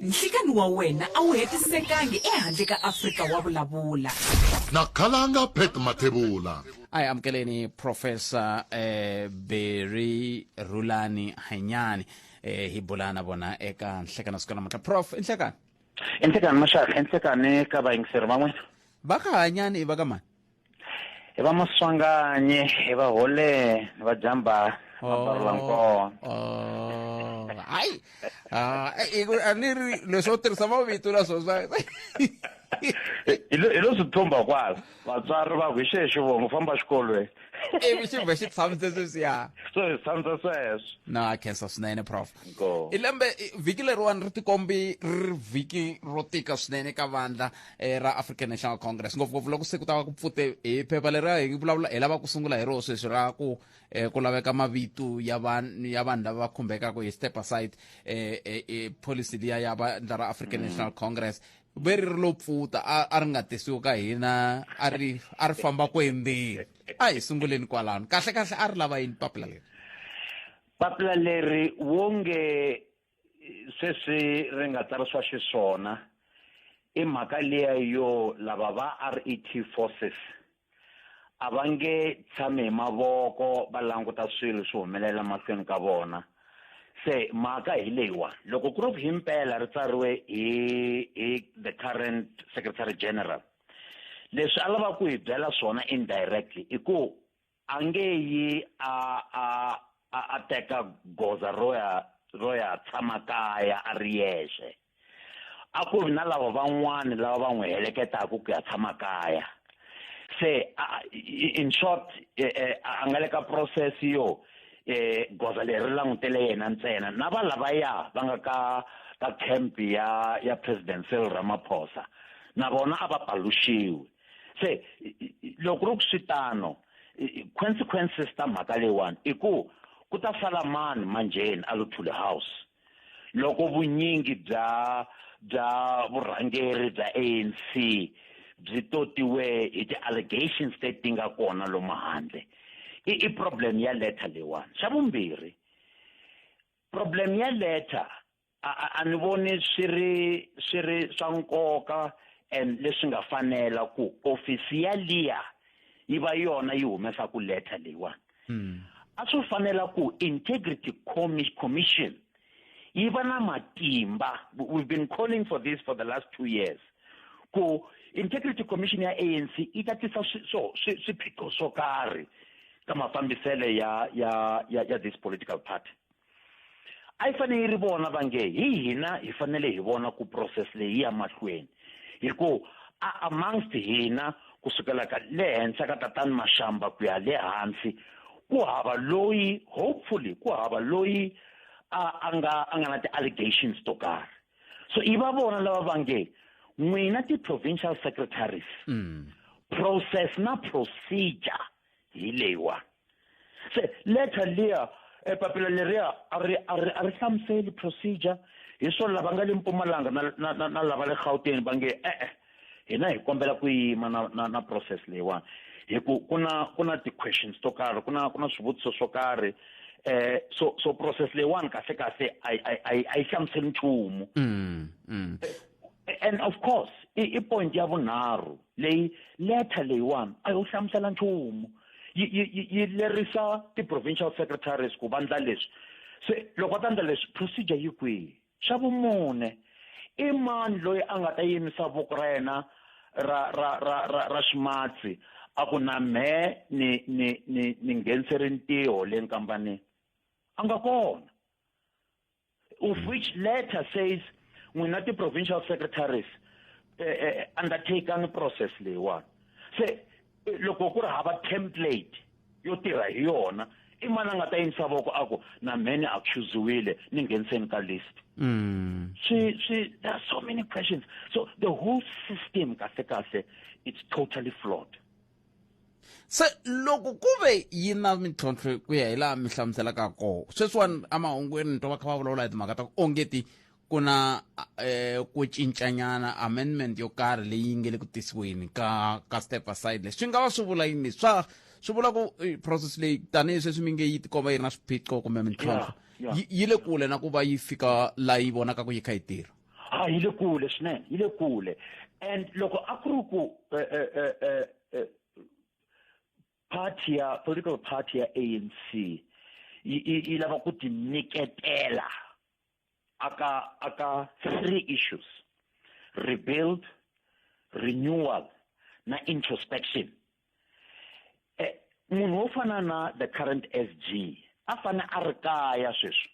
Nhlikani wa wena a wu hetisekangi ehandle ka Afrika wa vulavula. Na khalanga Pat Mathebula. A hi amukeleni Professor eh, Barry Rhulani Hanyani eh, hi bula na vona eka Nhlekani siku namuntlha. Prof, i nhlekani? I nhlekani maxaka, i nhlekani ka vayingiseri van'wina. Va ka Hanyani i va ka mani? Hi va Maswanganyi, hi va Holeni, va Jamba, va Barula Nkona. Oh, hayi. Ah, eh, a ni ri leswo tirhisa mavito na swona swa Hi lo swi thumba kwala. Vatswari va ku hi xexo xivongo famba xikolweni. Ivi xi vhe xi tshamise sweswiya. So hi tshamisa sweswo. Na khensa swinene prof. Inkomu. I lembe vhiki leriwani ri tikombi ri ri vhiki ro tika swinene ka vandla eh, ra African National Congress ngopfungopfu loko se ku ta va ku pfute hi phepha leri hi vulavula hi lava ku sungula hi roho sweswi ra ku eh, ku laveka mavito ya vanhu ya vanhu lava va khumbekaka hi step aside eh, eh, eh, policy liya ya vandla ra African National Congress ve ri ri lo pfuta a, a ri nga tisiwi ka hina a ri a ri famba ku endzeni a hi sunguleni kwalano kahle kahle a ri lava yini papila leri Papila leri wonge sweswi ri nga tsarisiwa xiswona i mhaka liya yo lava va RET forces a va nge tshami hi mavoko va languta swilo swi humelela mahlweni ka vona se mhaka hi leyiwa loko ku ri ku himpela ri tsariwe hi hi the current secretary general leswi a lavaka ku hi byela swona indirectly i ku a nge yi a a a a teka goza ro ya ro ya tshama kaya a ri yexe a ku vi na lava van'wani lava va n'wi heleketaka ku ya tshama kaya se in short eh, eh, a nga le ka process yo eh goza leri langutele yena ntsena na va lavaya va nga ka ka camp ya ya president Cyril Ramaphosa na vona a va paluxiwi se loko ri ku swi tano consequences ta mhaka leyiwani i ku ku ta sala mani manjheni a Luthuli House loko vunyingi bya bya vurhangeri bya ANC byi totiwe hi ti-allegations leti nga kona lomu handle i i problem ya letter leyiwani xa vumbirhi problem ya letter a ni voni swi ri swi ri swa nkoka and leswi nga fanela ku ofisi ya liya yi va yona yi humesaka letter leyiwani a swi fanela ku integrity commission yi va na matimba we've been calling for this for the last 2 years ku integrity commission ya ANC yi ta tisa swiphiqo swo karhi ka mafambiselo ya ya ya ya this political party a yi fanele yi ri vona va nge hi hina hi fanele hi vona ku process leyi yi ya mahlweni hi ku a amongst hina kusukela ka le henhla ka tatani Mashamba ku ya le hansi ku hava loyi hopefully ku hava loyi a a nga a nga na ti-allegations to karhi so i va vona lava va nge n'wina ti-provincial secretaries process na procedure hi leyiwani se letter liya e papila leriya a ri a ri a ri hlamuseli procedure hi swona lava nga le Mpumalanga na na na, na lava le Gauteng va nge e-e hina hi kombela ku yima na na, na process leyiwani hi ku ku na ku na ti-questions to karhi ku na ku na swivutiso swo karhi eh so so process leyiwani kahle kahle a a a yi hlamuseli nchumu and of course i i point ya vunharhu leyi letter leyiwani a yo hlamusela nchumu yi yi yi lerisa ti-provincial secretaries ku va ndla leswi se loko va ta ndla leswi procedure yi kwihi xa vumune i mani loyi a nga ta yimisa voko ra yena ra ra ra ra ra ximatsi a ku na mhe ni ni ni ni nghenise rintiho le nkambanini a nga kona of which letter says n'wina ti-provincial secretaries eh, eh, undertakeani process leyiwani se eh, loko ku ri hava template yo tirha hi yona i mani a nga ta yimisa voko a ku na mhe ni accusiwile ni ngheniseni ka list swi swi there are so many questions so the whole system kahle kahle it's totally flawed Se loko ku ve yi na mintlhontlho ku ya hi laha mi hlamuselaka koho sweswiwani emahungwini ni twa va kha va vulavula hi timhaka ta ku ongeti ku na eh, ku cincanyana amendment yo karhi leyi nge le ku tisiweni ka ka step aside leswi swi nga va swi vula yini swa swi vula ku eh, process leyi tanihi sweswi mi nge yi tikomba yi ri na swiphiqo kumbe mintlhontlho yi le kule na ku va yi fika laha yi vonaka ku yi kha yi tirha. Ha, yi le kule swinene, yi le kule. And loko a ku ri ku party ya political party ya ANC yi lava ku tinyiketela aka three issues: rebuild, renewal na introspection. Munhu wo fana na the current SG a fane a ri kaya sweswi,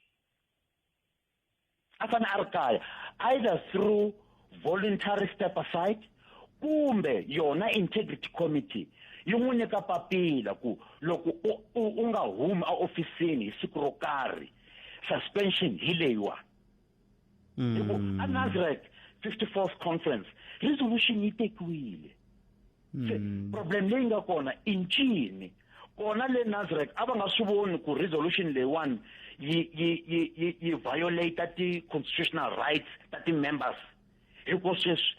a fane a ri kaya either through voluntary step aside kumbe yona integrity committee yi n'wi nyika papila ku loko u nga humi a ofisini hi siku ro karhi, suspension hi leyiwa. Hi ku a Nasrec 54th conference resolution yi tekiwile. Se problem leyi nga kona i ncini kona le Nasrec a va nga swi voni ku resolution leyiwani yi violate ti-constitutional rights ta ti-members, hi ku sweswi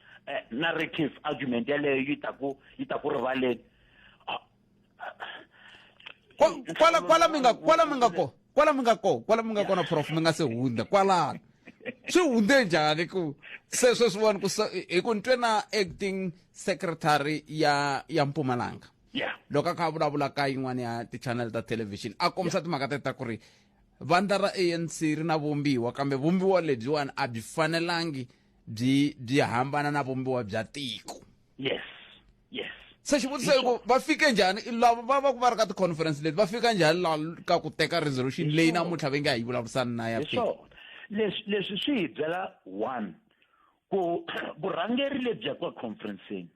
narrative argument yaleyo yi ta ku rivaleni. Kwala mi nga kona, prof, mi nga se hundza kwalano, swi hundze njhani ku se sweswiwani ku hi ku ni twe na acting secretary ya Mpumalanga loko a kha a vulavula ka yin'wana ya ti-channel ta television, a kombisa timhaka teta ku ri vandla ra ANC ri na vumbiwa, kambe vumbiwa lebyiwani a byi fanelangi byi hambana na vumbiwa bya tiko. yes yes Se xivutiso i ku va fike njhani lava va va ku va ri ka ti-conference leti, va fika njhani la ka ku teka resolution leyi namuntlha va nga yi vulavurisana na ya Hi tiko? Swona leswi swi hi byela one ku vurhangeri lebyi ya kwa conferenceni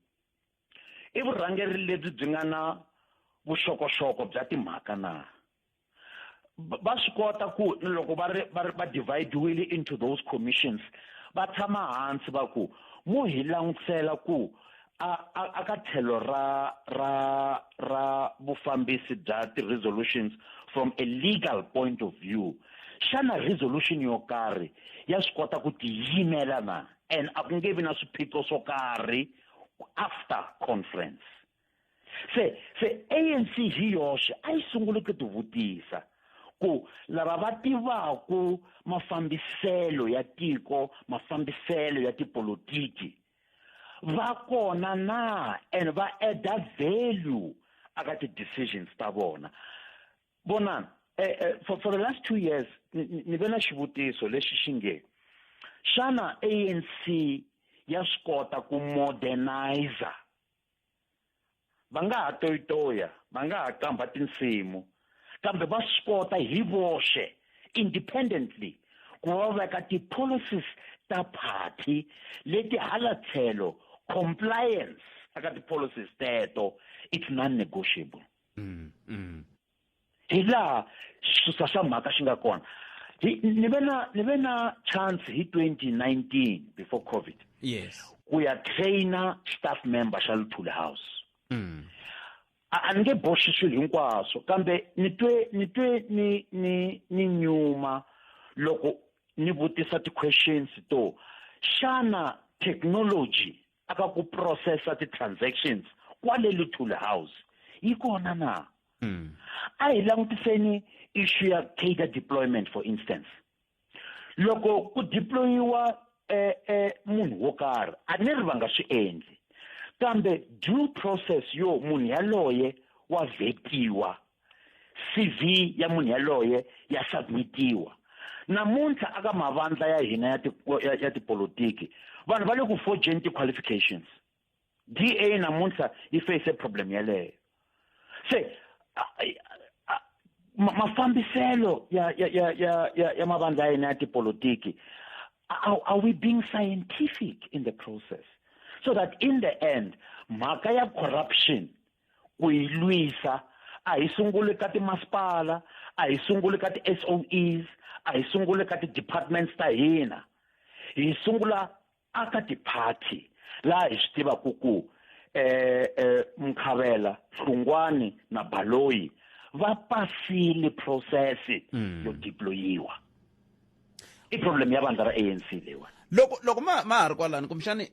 i vurhangeri lebyi byi nga na vuxokoxoko bya timhaka na va swi kota ku loko va ri va dividiwile into those commissions, va tshama hansi va ku mu hi langutisela ku a ka tlhelo ra vufambisi bya ti-resolutions from a legal point of view, xana resolution yo karhi ya swi kota ku tiyimela na, and a ku nge vi na swiphiqo swo karhi after conference? Se ANC hi yoxe a yi sunguli ku tivutisa ku lava va tivaku mafambiselo ya tiko, mafambiselo ya tipolotiki va kona na, and va adda value aka ti-decisions ta vona. Vonani, for the last 2 years ni ve na xivutiso lexi xi nge, xana ANC ya swi kota ku modernizer? Va nga ha toyitoya, va nga ha qambha tinsimu, kambe va swi kota hi voxe independently ku va veka ti-policies ta party leti hala tlhelo compliance aka ti-policies teto it's non-negotiable? Hi laha xisusa xa mhaka xi nga kona. Ni ve na chance hi 2019 before COVID ku ya trainer staff member xa Luthuli House. A ni nge boxi swilo hinkwaswo, kambe ni twe ni nyuma loko ni vutisa ti-questions to xana technology aka ku processa ti-transactions kwale Luthuli House yi kona na? A hi langutiseni issue ya cadre deployment, for instance. Loko ku deployiwa munhu wo karhi, a ni ri va nga swi endli, kambe due process yo munhu yaloye wa vetiwa, CV ya munhu yaloye ya submitiwa. Namuntlha aka mavandla ya hina ya tipolotiki vanhu va le ku forgeni ti-qualifications. DA namuntlha yi face problem yaleyo. Se mafambiselo ya mavandla ya hina ya tipolotiki, are we being scientific in the process so that in the end mhaka ya corruption ku yi lwisa, a hi sunguli ka timasipala, a hi sunguli ka ti-SOEs, a hi sunguli ka ti-departments ta hina, hi sungula aka ti-party laha hi swi tivaka ku Mkhabela, Hlungwani na Baloyi va pasile process yo deployiwa? I problem ya vandla ra ANC leyiwani. Loko ma ma ha ri kwalani, kumbexani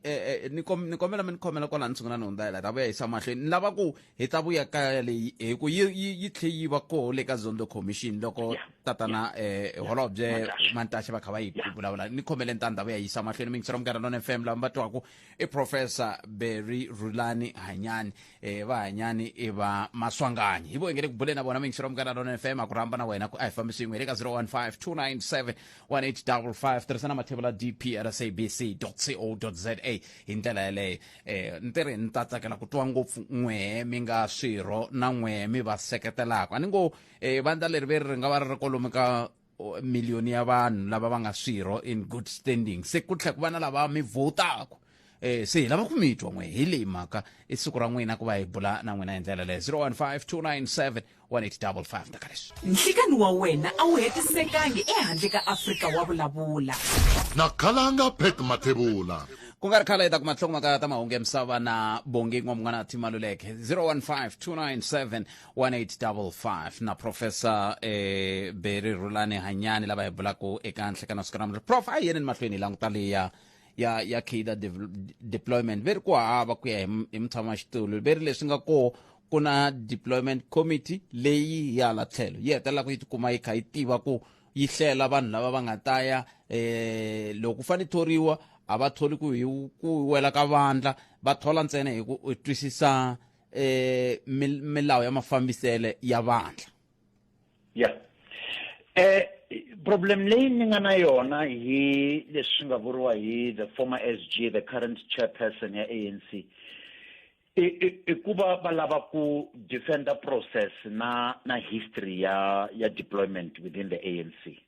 ni kombela mi ni khomela kwalani, sungula ni hundza hi la ta vuya yisa mahlweni. Ni lava ku hi ta vuya kaya leyi hi ku yi tlhe yi va koho le ka Zondo Commission loko tatana holobye Mantashe va kha va yi vulavula. Ni khomele ntani ta vuya yisa mahlweni. Mingisela Munghana Lona FM, lava va twaku i Professor Barry Rulani Hanyani, va Hanyani i va Maswanganyi, hi vo hi nge le ku buleni na vona. Mingisela Munghana Lona FM, a ku rhamba na wena ku a hi fambisi yin'we hi le ka 015 297 1855. Tirhisa na mathebula dp at sabc co za hi ndlela yeleyo. Ni ti ri ni ta tsakela ku twa ngopfu n'wehe mi nga swirho na n'wehe mi va seketelaka. A ni ngo vandla leri ve ri nga va ri ri kwalomu ka miliyoni ya vanhu lava va nga swirho in good standing, se ku tlhela ku va na lava mi vhotaka. Se hi lava ku mi twa n'we hi leyi mhaka. I siku ra n'wina ku va hi bula na n'wina hi ndlela leyo. 015 297 1855 ta ka leswi. Nhlikani wa wena a wu hetisekangi ehandle ka Afrika wa vulavula. Na Khalanga Pat Mathebula. Ku nga ri khale hi ta kuma nhlokomhaka ta mahungu ya misava na Bongi N'wamun'wana Thimaluleke. 015 297 1855 na Professor Barry Rulani Hanyani lava hi bulaka eka nhlekano siku ra namuntlha. Prof, a hi yeni mahlweni hi languta leya ya cadre deployment. Ve ri ku hava ku ya hi mutshama xitulu, ve ri leswi nga koho ku na deployment committee leyi ya hala tlhelo yi hetelela ku yi tikuma yi kha yi tiva ku yi hlela vanhu lava va nga ta ya. Loko ku fanele thoriwa, a va tholi ku hi ku wela ka vandla, va thola ntsena hi ku twisisa milawu ya mafambisele ya vandla. Ya, problem leyi ni nga na yona hi leswi nga vuriwa hi the former SG, the current chairperson ya ANC, i ku va va lava ku defender process na history ya deployment within the ANC.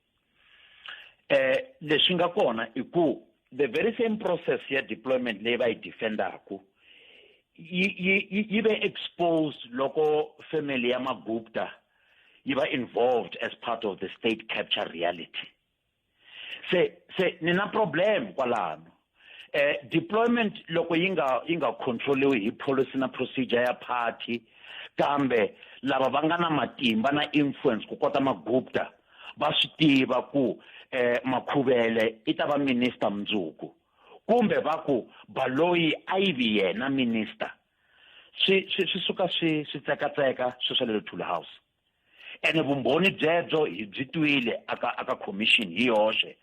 Leswi nga kona i ku the very same process ya deployment leyi va yi defendaku yi ve exposed loko family ya Magupta yi va involved as part of the state capture reality. Se ni na problem kwalano. Deployment loko yi nga controliwi hi policy na procedure ya party, kambe lava va nga na matimba na influence ku kota Magupta va swi tiva ku Makhuvele i ta va minister mundzuku, kumbe va ku Baloyi a yi vi yena minister, swi suka swi tsekatseka swi swa le Luthuli House. Ene vumbhoni byebyo hi byi twile aka commission hi yoxe.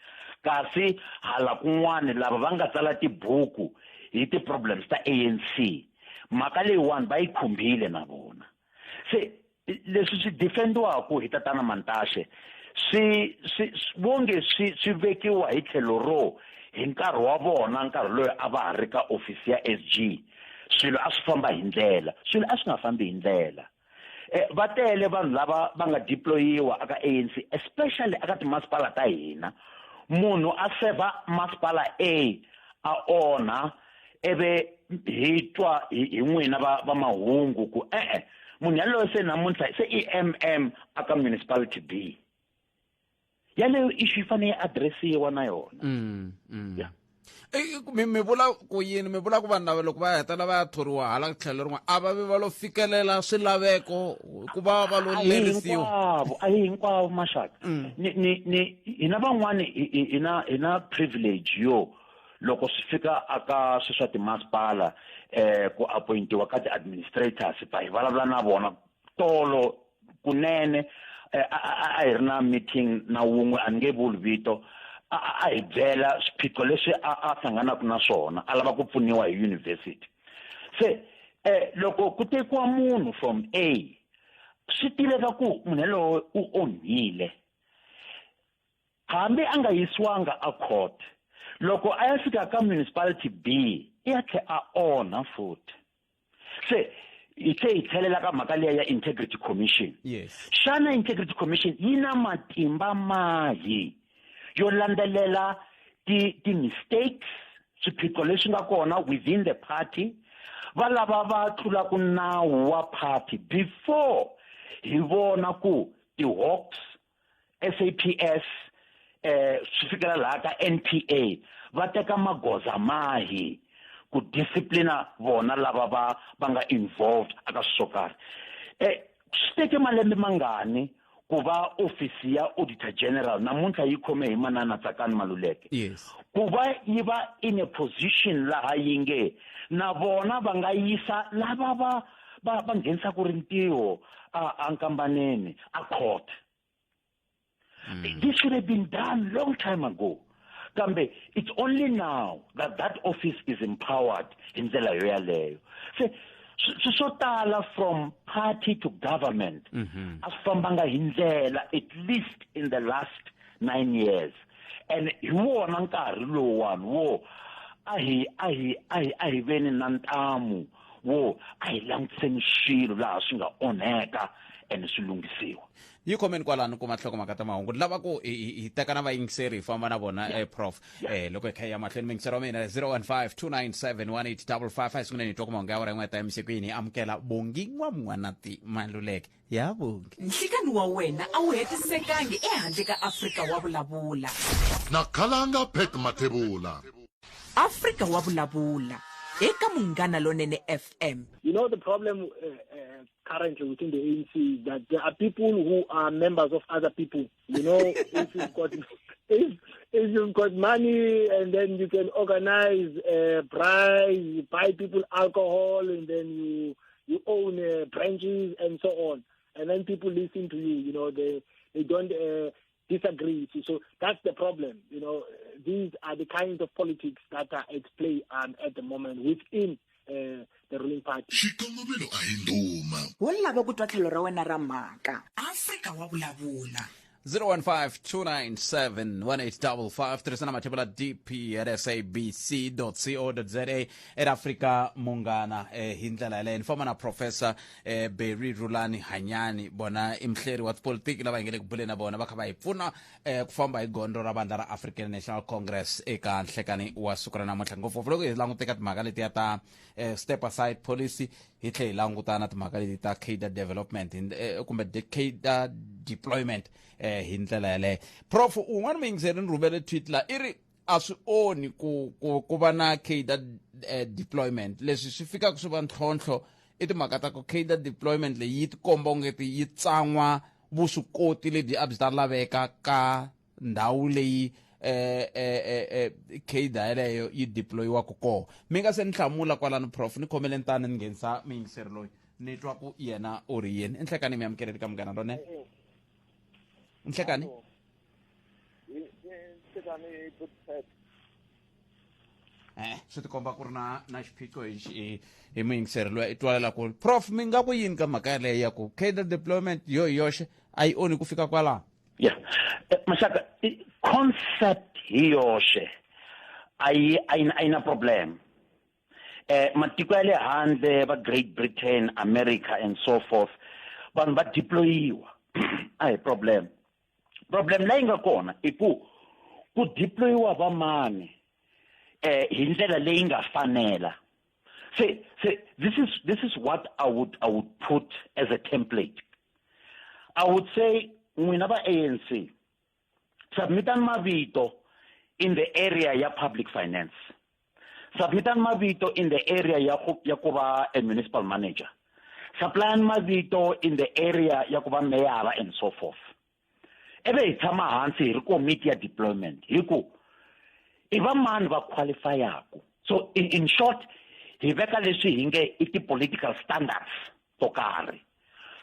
Kasi hala kun'wani lava va nga tsala tibuku hi ti-problems ta ANC, mhaka leyiwani va yi khumbile na vona. Se leswi swi defendiwaku hi tatana Mantashe swi vonge swi vekiwa hi tlhelo ro hi nkarhi wa vona, nkarhi loyi a va ha ri ka ofisi ya SG, swilo a swi famba hi ndlela. Swilo a swi nga fambi hi ndlela. Va tele vanhu lava va nga deployiwa aka ANC, especially aka timasipala ta hina. Munhu a seva masipala A onha, eve hi twa hi n'wina va mahungu ku e-e, munhu yaloye se namuntlha se i MM aka municipality B. Yaleyo issue yi fanele yi addressiwa na yona. Yeah. Mi vula ku yini? Mi vula ku vanhu lava loko va hetelela va ya thoriwa hala tlhelo rin'wana, a va vi va lo fikelela swilaveko ku va va lo A hi lerisiwa? hinkwavo, a hi hinkwavo, maxaka. Ni hina van'wani hi na privilege yo loko swi fika aka swi swa timasipala, ku appointiwa ka ti-administrators, va hi vulavula na vona tolo kunene. A hi ri na meeting na wun'we, a ni nge vuli vito, a hi byela swiphiqo leswi a hlanganaka na swona, a lava ku pfuniwa hi university. Se loko ku tekiwa munhu from A, swi tiveka ku munhu yaloye u onhile, hambi a nga yisiwanga a court, loko a ya fika ka municipality B i ya tlhe a onha futhi. Se hi tlhe hi tlhelela ka mhaka liya ya Integrity Commission. Xana Integrity Commission yi na matimba mahi yo landzelela ti mistakes, swiphiqo leswi nga kona within the party, va lava va tlulaku nawu wa party, before hi vona ku ti-Hawks, SAPS, swi fikela laha ka NPA, va teka magoza mahi ku disciplina vona lava va nga involved aka swilo swo karhi? Swi teke malembe mangani? Ku va ofisi ya Auditor General namuntlha yi khome hi Manana Tsakani Maluleke. Yes. Ku va yi va in a position laha yi nge na vona va nga yisa lava va nghenisaka rintiho a nkambaneni a court. This should have been done long time ago. Kambe it's only now that that office is empowered hi ndlela yo yaleyo. Se swi swo tala from party to government a swi fambanga hi ndlela, at least in the last 9 years, and hi wona nkarhi lowuwani wo a hi veni na ntamu wo a hi langutiseni swilo laha swi nga onheka and swi lunghisiwa. Yi khomeni kwalano kuma nhlokomhaka ta mahungu. Ni lava ku hi teka na vayingiseri, hi famba na vona, prof. Loko hi kha hi ya mahlweni, muyingiseri wa mina 015 297 1855. A hi sunguleni hi twa ku mahungu ya awara yin'we ta emisekwini. Hi amukela Bongi N'wam'wanati Maluleke ya Bongi. Nhlikani wa wena a wu hetisekangi ehandle ka Afrika wa Vulavula. Na Khalanga Pat Mathebula. Afrika wa Vulavula eka Munghana Lonene FM. You know, the problem currently within the ANC is that there are people who are members of other people. If you've got money and then you can organize bribes, buy people alcohol, and then you own branches and so on, and then people listen to you. They don't disagree with you. So that's the problem. These are the kinds of politics that are at play at the moment within the ruling party. Xikongomelo a hi ndhuma. Wo lava ku twa tlhelo ra wena ra mhaka. Afrika wa Vulavula. 015 297 1855. Tirhisana Mathebula dp at sabc co za at Afrika Munghana. Hi ndlela yaleyo ni famba na Professor Barry Rulani Hanyani, vona i muhleri wa tipolitiki, lava hi nge le ku buleni na vona, va kha va hi pfuna ku famba hi gondzo ra vandla ra African National Congress eka nhlekani wa siku ra namuntlha, ngopfungopfu loko hi languta eka timhaka letiya ta step aside policy, hi tlhe hi languta na timhaka leti ta cadre development kumbe cadre deployment hi ndlela yaleyo. Prof, un'wana muyingiseri ni rhumele tweet la, i ri a swi onhi ku va na cadre deployment. Leswi swi fikaka swi va ntlhontlho i timhaka ta ku cadre deployment leyi yi tikomba ongeti yi tsan'wa vuswikoti lebyi a byi ta laveka ka ndhawu leyi cadre yeleyo yi deployiwaka kona. Mi nga se ni hlamula kwalano, prof, ni khomele ntani ni nghenisa muyingiseri loyi, ni twa ku yena u ri yini. Nhlekani, mi amukeleli ka Munghana Lonene. Nhlekani. Nhlekani. Swi tikomba ku ri na xiphiqo hi muyingiseri loyi i twalela ku. Prof, mi nga ku yini ka mhaka yaleyo ya ku cadre deployment yo hi yoxe a yi onhi ku fika kwalaho? Yeah. Mashaka, concept hi yoxe a yi na problem. Matiko ya le handle va Great Britain, America and so forth, vanhu va deployiwa, a hi problem. Problem leyi nga kona i ku deployiwa va mani hi ndlela leyi nga fanela. Se this is what I would put as a template. I would say n'wina va ANC, submitani mavito in the area ya public finance, submitani mavito in the area ya ku va a municipal manager, supplyani mavito in the area ya ku va meyara and so forth, ivi hi tshama hansi hi ri komiti ya deployment hi ku i va mani va qualifyaku. So in short, hi veka leswi hi nge i ti-political standards to karhi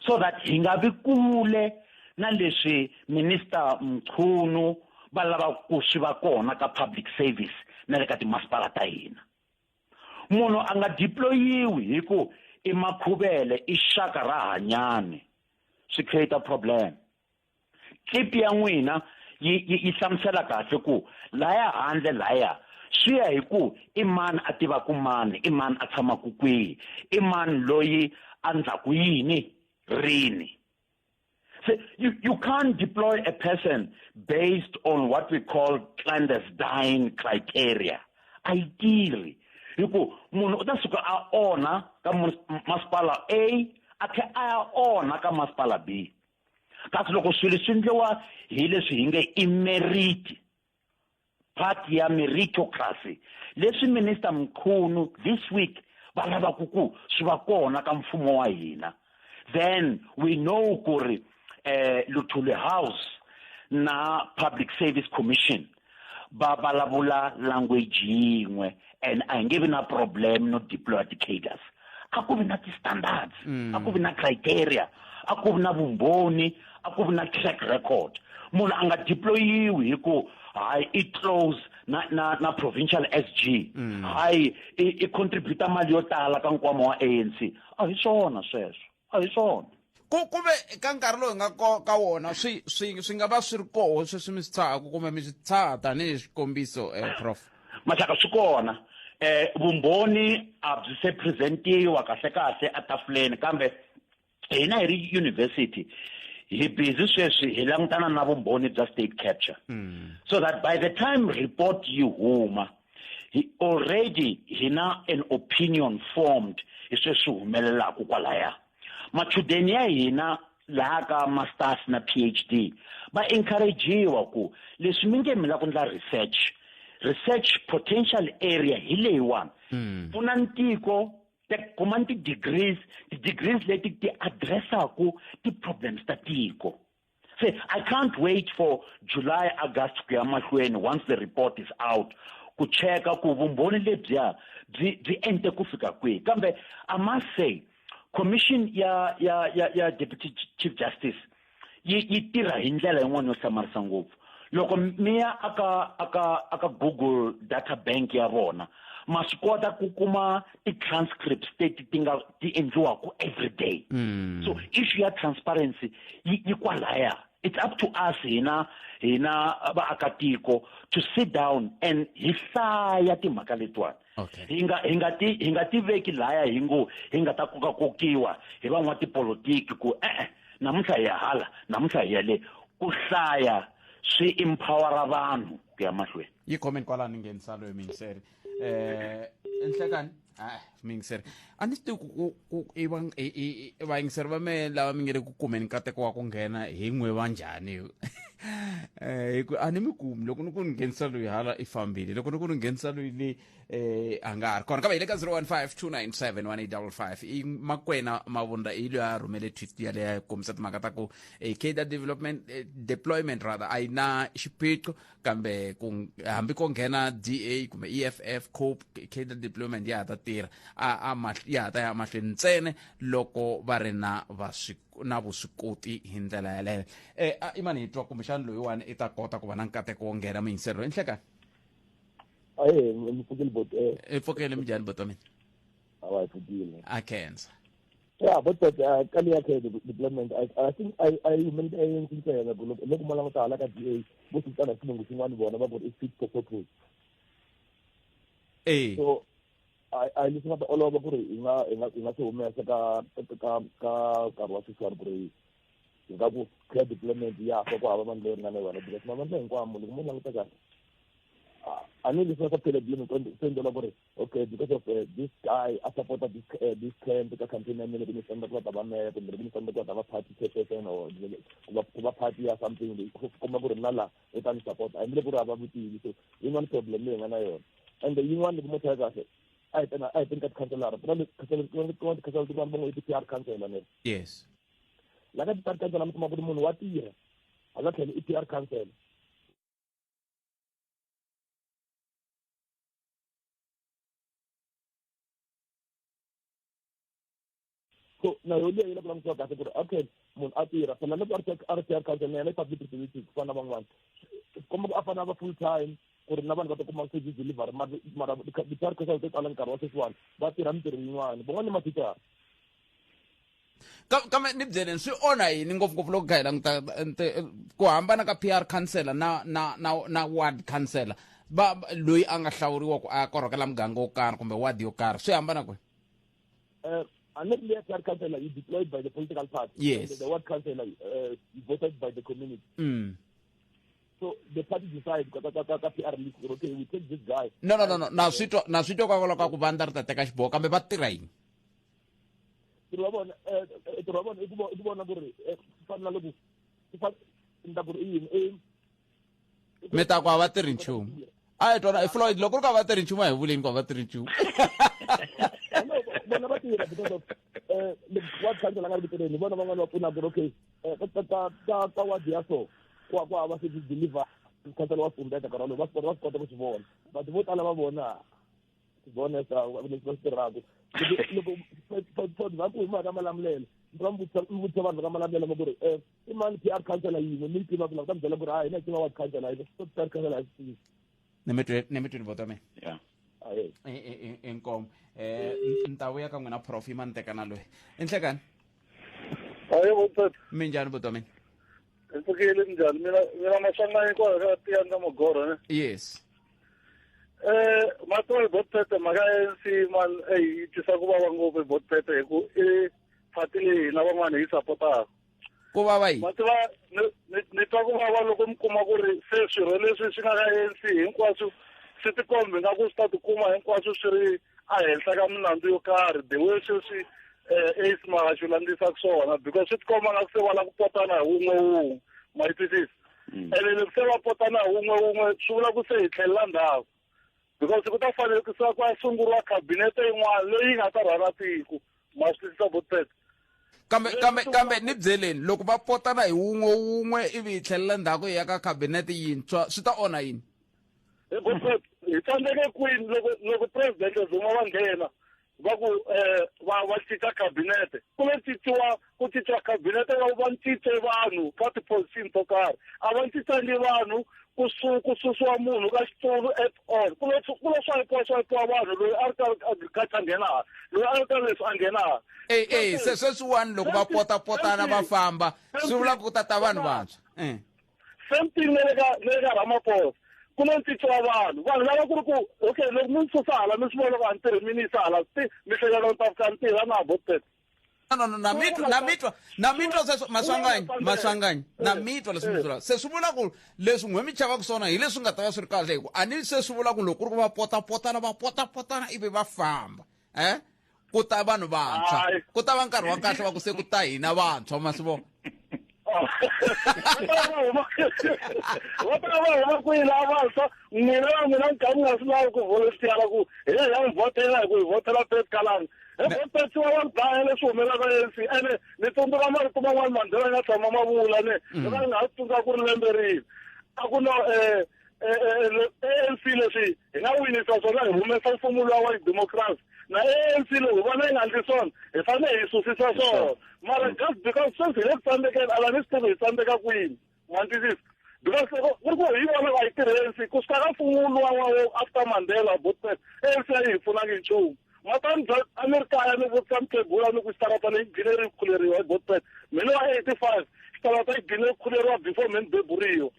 so that hi nga vi kule na leswi Minister Mchunu va lava ku swi va kona ka public service na le ka timasipala ta hina. Munhu a nga deployiwi hi ku i Makhuvele, i xaka ra Hanyani, swi create problem. Clip ya n'wina yi hlamusela kahle ku laya handle laya swi ya hi ku i mani a tivaku mani, i mani a tshamaka kwihi, i mani loyi a ndzhaku yini rini. So you can't deploy a person based on what we call clandestine criteria. A yi tirhi hi ku munhu u ta suka a onha ka masipala A, a tlhe a ya onha ka masipala B. Kasi loko swilo swi endliwa hi leswi hi nge i merit, part ya meritocracy, leswi Minister Mchunu this week va lavaka ku swi va kona ka mfumo wa hina, then we know ku ri Luthuli House na Public Service Commission va vulavula language yin'we, and a hi nge vi na problem no deploy ti-cadres. A ku vi na ti-standards, a ku vi na criteria, a ku vi na vumbhoni, a ku vi na track record. Munhu a nga deployiwi hi ku hayi i close na provincial SG, hayi i contributa mali yo tala ka nkwama wa ANC. A hi swona sweswo, a hi swona. Ku ve ka nkarhi lowu hi nga ka wona swi nga va swi ri koho sweswi mi swi tshahaku kumbe mi swi tshaha tanihi xikombiso, Prof? Maxaka, swi kona. Vumbhoni a byi se presentiwa kahle kahle etafuleni, kambe hina hi ri university hi busy sweswi hi langutana na vumbhoni bya state capture, so that by the time report yi huma, hi already hi na an opinion formed hi sweswi humelelaka kwalaya. Machudeni ya hina laha ka masters na PhD va encouragewa ku leswi mi nge mi lava ku endla research potential area hi leyiwani, pfuna ntiko, kumani ti-degrees leti ti addressaku ti-problems ta tiko. Se I can't wait for July, August ku ya mahlweni, once the report is out, ku cheka ku vumbhoni lebyiya byi ente ku fika kwihi. Kambe I must say, commission ya Deputy Chief Justice yi tirha hi ndlela yin'wana yo hlamarisa ngopfu. Loko mi ya aka Google data bank ya vona, ma swi kota ku kuma ti-transcripts leti ti nga ti endliwaka every day. So issue ya transparency yi kwalaya. It's up to us hina vaakatiko to sit down and hi hlaya timhaka letiwani. Hi nga ti veki laya hi ngo hi nga ta kokakokiwa hi van'watipolotiki ku e-e, namuntlha hi ya hala, namuntlha hi ya le. Ku hlaya swi empowera vanhu ku ya mahlweni. Yi comment kwalani, nghenisa loyi muyingiseri. Nhlekani, ah, muyingiseri, a ni swi tivi ku i va i vayingiseri va mehe lava mi nge le ku kumeni nkateko wa ku nghena hi n'we va njhani, hi ku a ni mi kumi. Loko ni ku ni nghenisa loyi hala, i fambile. Loko ni ku ni nghenisa loyi le, a nga ha ri kona. Kambe hi le ka 015 297 1855. I Makwena Mavunda, i loyi a rhumele tweet yaleyo kombisa timhaka ta ku cadre development, deployment rather, a yi na xiphiqo, kambe ku hambi ko nghena DA kumbe EFF, COPE, cadre deployment ya ha ta tirha, a ya ha ta ya mahlweni ntsena loko va ri na vuswikoti hi ndlela yaleyo. Imani hi twa kumbexana loyiwani i ta kota ku va na nkateko wo nghena muyingiseri loyi. Nhlekani. Ahe, mi pfukile bot. I pfukile, minjhani bot wa mina? Awa, hi pfukile. A khensa. Yeah, but ka leya cadre deployment, I think I humelele ANC ntsena, ku loko mo languta hala ka DA, vo swi vitana xilungu xin'wana vona va ku ri i fit for purpose. So a leswi nga ta olova ku ri hi nga swi humesa ka nkarhi wa sweswiwani, ku ri hi nga ku cadre deployment ya fa ku hava mali leyo ringana yona, because mavandla hinkwamo loko mo languta kahle, a ni leswi swa cadre deployment swi endlela ku ri okay, because of this guy a supporta this camp ka campaign ya mina, loko ni senda ku va ta va meya, kumbe loko ni senda ku va ta va party chairperson or ku va party ya something, komba ku ri na la u ta ni support, a hi le ku ri hava vutivi. So yin'wana problem leyi hi nga na yona, and yin'wana loko mo tlhela kahle, a hi teni ka tikhanselara, ku na tikhansela tin'wana va ngo i ti-PR councillor ne. La ka ti-PR councillor mi kuma ku ri munhu wa tirha, hala tlhelo i PR councillor. So na yo leyi yi la ku langutiwa kahle ku ri okay, munhu a tirha phela loko a ri PR council, na yena i public representative ku fana na van'wana, komba ku a fanele a va full time ku ri na vanhu va ta kuma service delivery. Mara ti-PR council to tala nkarhi wa sweswiwani va tirha mintirho yin'wana, van'wana ni mathicara. Kambe ni byeleni, swi onha yini ngopfungopfu loko kha hi languta ku hambana ka PR councillor na ward councillor, va loyi a nga hlawuriwa ku a korhokela muganga wo karhi kumbe ward yo karhi, swi hambana kwihi? A ni ri leya PR councillor you deployed by the political party. And the ward councillor you voted by the community. So the party decide ka PR list, okay, we take this guy. No, na swi twa kwalaho ka ku vandla ri ta teka xiboho, kambe va tirha yini? Ntirho wa vona i ku vona ku ri swi fana na loko swi ni ta ku ri i yini i Mi ta ku a va tirhi nchumu. A hi twana Floyd, loko ri ku a va tirhi nchumu, a hi vuleni ku a va tirhi nchumu. No, vona va tirha because of loko Wa council a nga ri ku tirheni, vona van'wana va pfunaka ku ri okay, ka ward ya so ku ku hava service deliver, council wa fumbeta nkarhi wolowo, va swi kota, va swi kota ku swi vona. But vo tala va vona swi vona leswi va swi tirhaka. Loko for example hi mhaka Malamulele, va mi vutisa, mi vutisa vanhu va ka Malamulele ma ku ri i mani PR councillor yin'we mi yi tivaka la, ku ta mi byela ku ri hayi, hina hi tiva ward councillor, hi PR councillor hi swi tivi. Ni mi twini voto mina. Yeah. Ahee. Inkomo, ni ta vuya ka n'wina, prof. Yima ni tekana loyi i nhlekani. Hayi vutata. Minjhani, buti wa mina? Hi pfukile, minjhani? Mina Maswanganyi kwala ka Tiyani ka Magorho ne. Yes. Matiwa hi botpete, mhaka ya ANC man, yi twisa ku vava ngopfu hi botpete, hi ku i party leyi hina van'wana hi sapotaka. Ku vava yi Mativa ni twa ku vava loko mi kuma ku ri se swirho leswi swi nga ka ANC hinkwaswo swi tikombi nga ku swi ta tikuma hinkwaswo swi ri ehenhla ka milandzu yo karhi, the way sweswi Ace Magashule landisaka swona, because swi tikomba nga ku se va lava ku potana hi wun'we wun'we, ma yi twisisa? Ene loko se va potana hi wun'we wun'we, swi vula ku se hi tlhelela ndzhaku, because ku ta fanele ku sa ku sunguriwa khabinete yin'wana leyi nga ta rhwala tiko, ma swi twisisa, botpet? Kambe ni byeleni, loko va potana hi wun'we wun'we ivi hi tlhelela ndzhaku hi ya ka khabinete yintshwa, swi ta onha yini? Hi botpet, hi tsandzeke kwini loko president Zuma va nghena va ku va cinca khabinete? Ku lo cinciwa, ku cinciwa khabinete, va cince vanhu ka ti-position to karhi, a va cincangi vanhu ku susiwa munhu ka xitulu at all. Ku lo swayipiwa swayipiwa vanhu, loyi a ri ka agriculture a nghena hala, loyi a ri ka leswi a nghena hala. E se sweswiwani loko va potapotana va famba, swi vula ku ta ta vanhu vantshwa. Same thing na le ka Ramaphosa, ku lo cinciwa vanhu lava ku ri ku okay, loko mi susa hala, mi swi vona ku a ni tirhi, mi ni yisa hala, mi hleketa ku ta fika ni tirha na botpet? No, na mitwa, na mitwa, na mitwa sweswo, Maswanganyi. Maswanganyi, na mitwa leswi mi vulaka. Se swi vula ku leswi n'we mi chavaka swona hi leswi nga ta va swi ri kahle, hi ku a ni se swi vula ku loko ku ri ku va potapotana, va potapotana ivi va famba, ku ta vanhu vantshwa, ku ta va nkarhi wa kahle wa ku se ku ta hina vantshwa, ma swi vona? Va ta va huma kwihi lava vantshwa? N'wina na mina mi kha mi nga swi lavi ku volunteer ku hi ya mi vhotela, hi ku hi vhotela Pet Kalanga. Hi vhotetiwa va dlaya leswi humelaka ANC. Ene ni tsundzuka marito man'wani Mandela nga tshama ma vula, ne ni va ni nga ha tsundzuka ku ri lembe rihi, a ku no ANC leswi hi nga winisa swona, hi humesa mfumo luwa wa democracy, na ANC loko hi vona yi nga endli swona, hi fanele hi susisa swona. Mara just because sweswi hi le ku tsandzekeni, ala ni swi tivi hi tsandzeka kwini, ma twisisa? Because loko ku ri ku hi vona a yi tirhi ANC kusuka ka mfumo luwa wa after Mandela, botpet, ANC a yi hi pfunangi nchumu. Matani a ni ri kaya, ni vutisa mukhegula ni ku xitarata leyi gcine ri khuleriwa hi botpet? Mina wa 85, xitarata yi gcine khuleriwa before me ni beburiwa.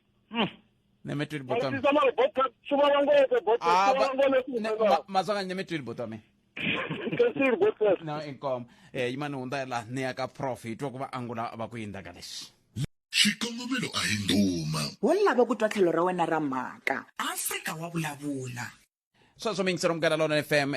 Ni mi twile, buti. Twisisa, mara botpet swi vava ngopfu, botpet, swi vava ngopfu leswi humelelaka. Maswanganyi, ni mi twile, buti wa mina. Khensile, botpet. No, inkomo. Yimani hundza la ni ya ka prof, hi twa ku va angula va ku yini ka leswi. Xikongomelo a hi ndhuma. Wo lava ku twa tlhelo ra wena ra mhaka. Afrika wa vulavula. Sweswo mingisero Munghana Lona FM.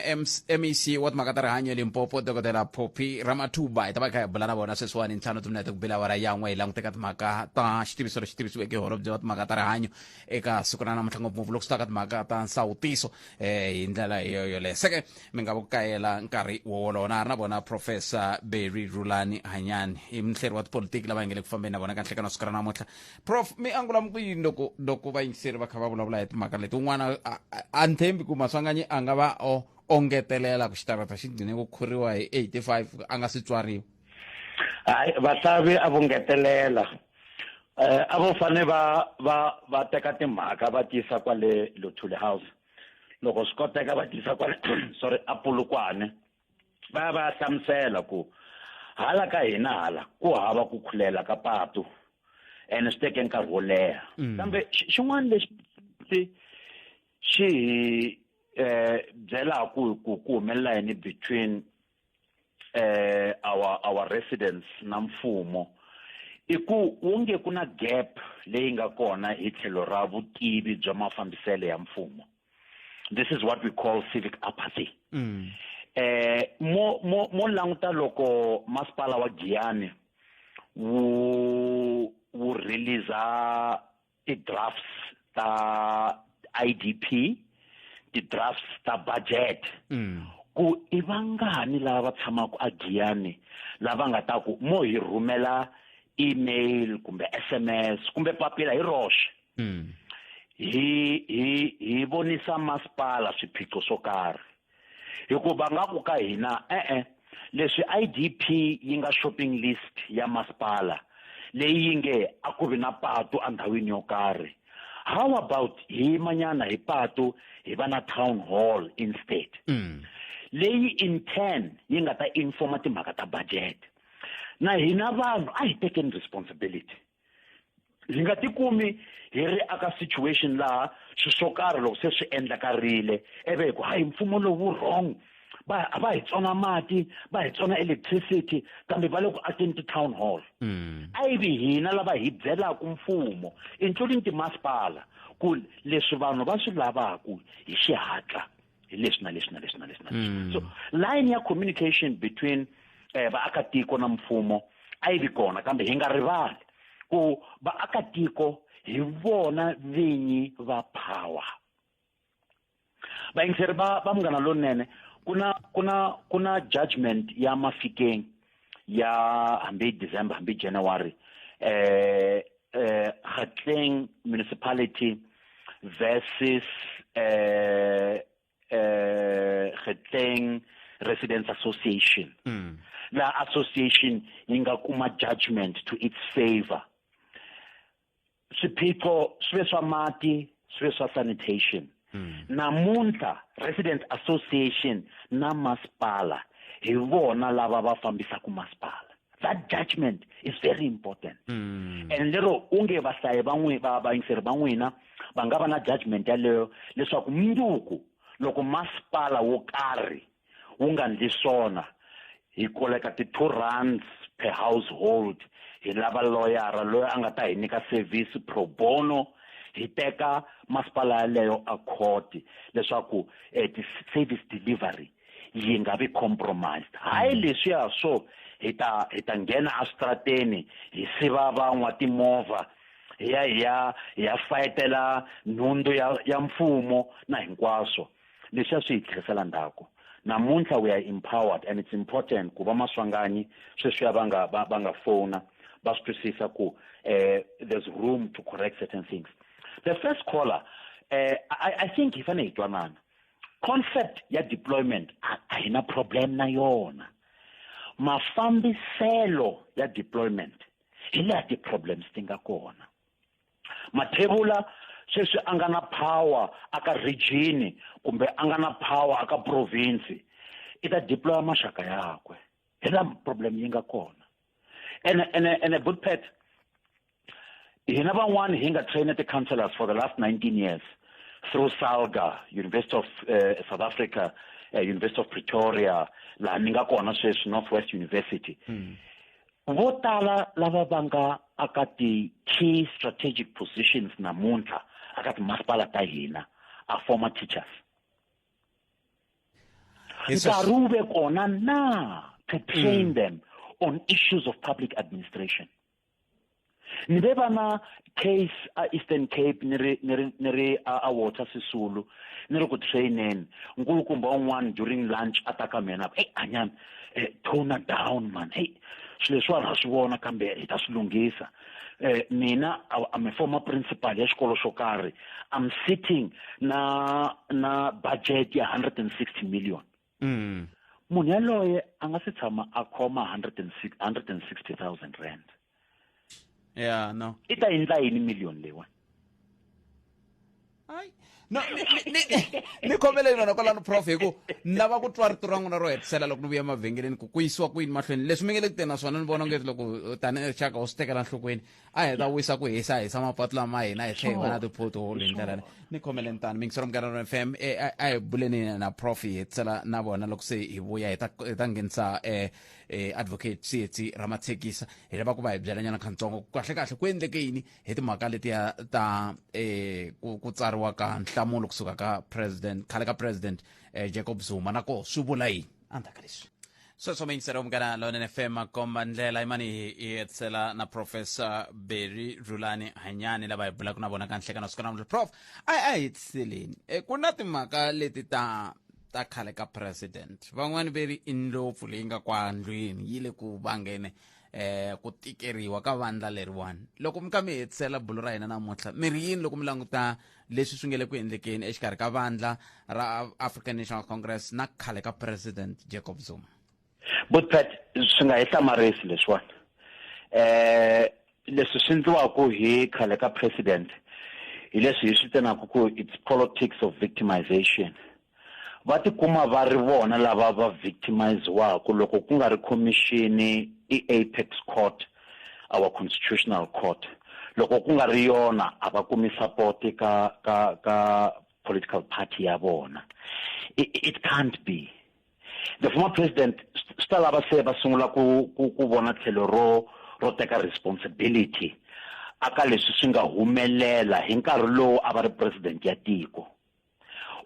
MEC wa timhaka ta rihanyo eLimpopo, Dokodela Phophi Ramathuba, hi ta va hi kha hi bula na vona sweswiwani 5 timinete ku bela awara yan'we. Hi languteka timhaka ta xitiviso lexi tivisiweke hi holobye wa timhaka ta rihanyo eka siku ra namuntlha, ngopfungopfu loko swi ta ka timhaka ta nsawutiso. Hi ndlela yoyo yoleyo seke mi nga ku kayela nkarhi wowolowo, na ha ri na vona Professor Barry Rulani Hanyani, i muhleri wa tipolitiki lava hi nge le ku fambeni na vona ka nhlekano siku ra namuntlha. Prof, mi angula mi ku yini loko vayingiseri va kha va vulavula hi timhaka leti? Un'wana a ni tshembi ku Maswanganyi a nga va o ongetelela ku xitarata xi gcine ku khuriwa hi 85 a nga si tswariwa. Hayi, vahlavi a vo ngetelela, a vo fane va teka timhaka va tisa kwale Luthuli House, loko swi koteka va tisa kwale, sorry, a Polokwane, va ya va ya hlamusela ku hala ka hina hala ku hava ku khulela ka patu, ene swi teke nkarhi wo leha. Kambe xin'wana lexi xi hi byelaku ku humelela yini between our residents na mfumo i ku wonge ku na gap leyi nga kona hi tlhelo ra vutivi bya mafambiselo ya mfumo. This is what we call civic apathy. Mo languta loko masipala wa Giyani wu release ti-drafts ta IDP, ti-drafts ta budget. Ku i vangani lava va tshamaka aGiyani lava nga ta ku mo hi rhumela email kumbe SMS kumbe papila hi roxe, hi vonisa masipala swiphiqo swo karhi, hikuva nga ku ka hina e-e leswi IDP yi nga shopping list ya masipala leyi yi nge a ku vi na patu endhawini yo karhi, how about hi yimanyana hi patu, hi va na town hall instead, leyi in turn yi nga ta informa timhaka ta budget. Na hina vanhu a hi tekeni responsibility, hi nga tikumi hi ri aka situation laha swilo swo karhi loko se swi endlakarile eve hi ku hayi, mfumo lowu wu wrong, va a va hi tsona mati, va hi tsona electricity, kambe va le ku akeni ti-town hall. A yi vi hina lava hi byelaka mfumo, including timasipala, ku leswi vanhu va swi lavaku hi xihatla hi leswi na leswi na leswi na leswi na leswi. So line ya communication between vaakatiko na mfumo a yi vi kona, kambe hi nga rivali ku vaakatiko hi vona vinyi va power. Vayingiseri va Munghana Lonene, ku na judgment ya Mafikeng ya hambi December hambi January, Kgatleng Municipality versus Kgatleng Residents Association, la association yi nga kuma judgment to its favor. Swiphiqo swi ve swa mati, swi ve swa sanitation. Namuntlha resident association na masipala hi vona lava va fambisaka masipala. That judgment is very important, and lero unge vahlayi va n'wi va vayingiseri va n'wina va nga va na judgment yaleyo leswaku mundzuku loko masipala wo karhi wu nga ndli swona, hi koleka ti-2 rands per household, hi lava loyara loyi a nga ta hi nyika service pro bono, hi teka masipala yaleyo a court leswaku ti-service delivery yi nga vi compromised. Hayi, leswiya swo hi ta nghena eswitarateni, hi siva van'wa timovha, hi ya fayetela nhundzu ya mfumo na hinkwaswo leswiya swi hi tlherisela ndzhaku. Namuntlha we are empowered, and it's important ku va Maswanganyi sweswiya va nga fona va swi twisisa ku there's room to correct certain things. The first caller, I think hi fanele hi twanana. Concept ya deployment a hi na problem na yona. Mafambiselo ya deployment hi laha ti-problems ti nga kona. Mathebula sweswi a nga na power aka region kumbe a nga na power aka province, i ta deploya maxaka yakwe. Hi laha problem yi nga kona. Ene Bootpet, hina van'wani hi nga train ti-councillors for the last 19 years through SALGA, University of South Africa, University of Pretoria, laha ni nga kona sweswi, Northwest University, vo tala lava va nga aka ti-key strategic positions namuntlha aka timasipala ta hina are former teachers. Hi sweswo. Nkarhi wu ve kona na to train them on issues of public administration. Ni ve va na case a Eastern Cape, ni ri a Walter Sisulu, ni ri ku traineni. Nkulukumba un'wana during lunch a ta ka mina, "Hey anyana, tone down man. Hey, swilo leswiwani ha swi vona, kambe hi ta swi lunghisa. Mina I'm a former principal ya xikolo xo karhi. I'm sitting na budget ya 160 million." Munhu yaloye a nga se tshama a khoma 160,000 rand. Yeah, no. I ta endla yini million leyiwani? Ai. No, ni khomeleni vona kwalano, prof, hi ku ni lava ku twa rito ra n'wina ro hetisela loko ni vuya mavhengeleni, ku yisiwa kwini mahlweni leswi mi nge le ku teni na swona. Ni vona ongeti loko tanihi rixaka u swi tekela nhlokweni, a hi ta wisa ku hisa hisa mapatu lama hina, hi tlhe hi va na ti-pothole hi ndlela leyi. Ni khomeleni tani mingisero Munghana FM, a hi buleni na prof, hi hetisela na vona. Loko se hi vuya hi ta nghenisa advocate Tsietsi Ramatshekisa. Hi lava ku va hi byela nyana khantsongo kahle kahle ku endleke yini hi timhaka letiya ta ku tsariwa ka nhlamulo kusuka ka president, khale ka president Jacob Zuma, na ko swi vula yini endzhaku ka leswi. Sweswo miyingiselo Munghana Lonene FM, makomba ndlela imani hi hetisela na Professor Barry Rulani Hanyani lava hi bulaka na vona ka nhlekano siku namuntlha. Prof, a hi hetiseleni. Ku na timhaka leti ta ta khale ka president. Van'wani ve ri i ndlopfu leyi nga kwa ndlwini yi le ku vangene ku tikeriwa ka vandla leriwani. Loko mi ka mi hetisela bulo ra hina namuntlha, mi ri yini loko mi languta leswi swi nge le ku endlekeni exikarhi ka vandla ra African National Congress na khale ka president Jacob Zuma? Butpet, swi nga hi hlamarisi leswiwani. Leswi swi endliwaka hi khale ka president hi leswi hi swi vitanaka ku it's politics of victimization. Va tikuma va ri vona lava va victimiziwaka loko ku nga ri commission i Apex Court, our constitutional court. Loko ku nga ri yona a va kumi support ka political party ya vona. It can't be. The former president swi ta lava se va sungula ku vona tlhelo ro teka responsibility aka leswi swi nga humelela hi nkarhi lowu a va ri president ya tiko.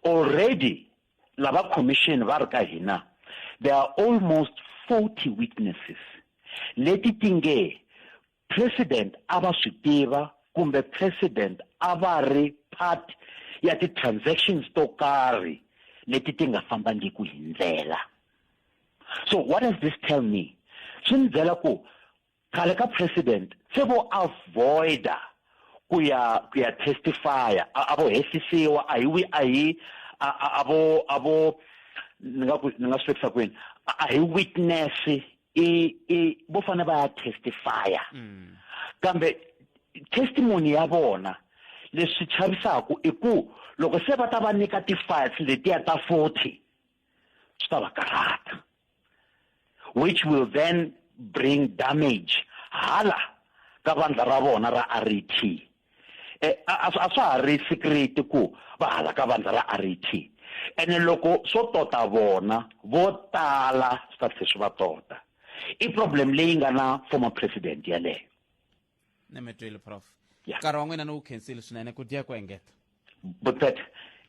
Already lava commission va ri ka hina, there are almost 40 witnesses leti ti nge president a va swi tiva kumbe president a va ri part ya ti-transactions to karhi leti ti nga fambangiku hi ndlela. So what does this tell me? Swi ni byela ku khale ka president se vo avoida ku ya testify, a vo hehlisiwa, a hi wi, a hi, a, a, a vo, a vo, ni nga ku, ni nga swi vekisa kwini, a hi witness, i vo fanele va ya testify. Kambe testimony ya vona leswi chavisaka i ku loko se va ta va nyika ti-files letiya ta 40, swi ta va karhata, which will then bring damage hala ka vandla ra vona ra RET. A swa ha ri secret ku va hala ka vandla ra RET. Ene loko swo tota vona vo tala swi ta tlhela swi va tota. I problem leyi nga na former president yaleyo. Ni mi twile, Prof. Nkarhi wa n'wina ni wu khensile swinene, ku dya ku engeta. But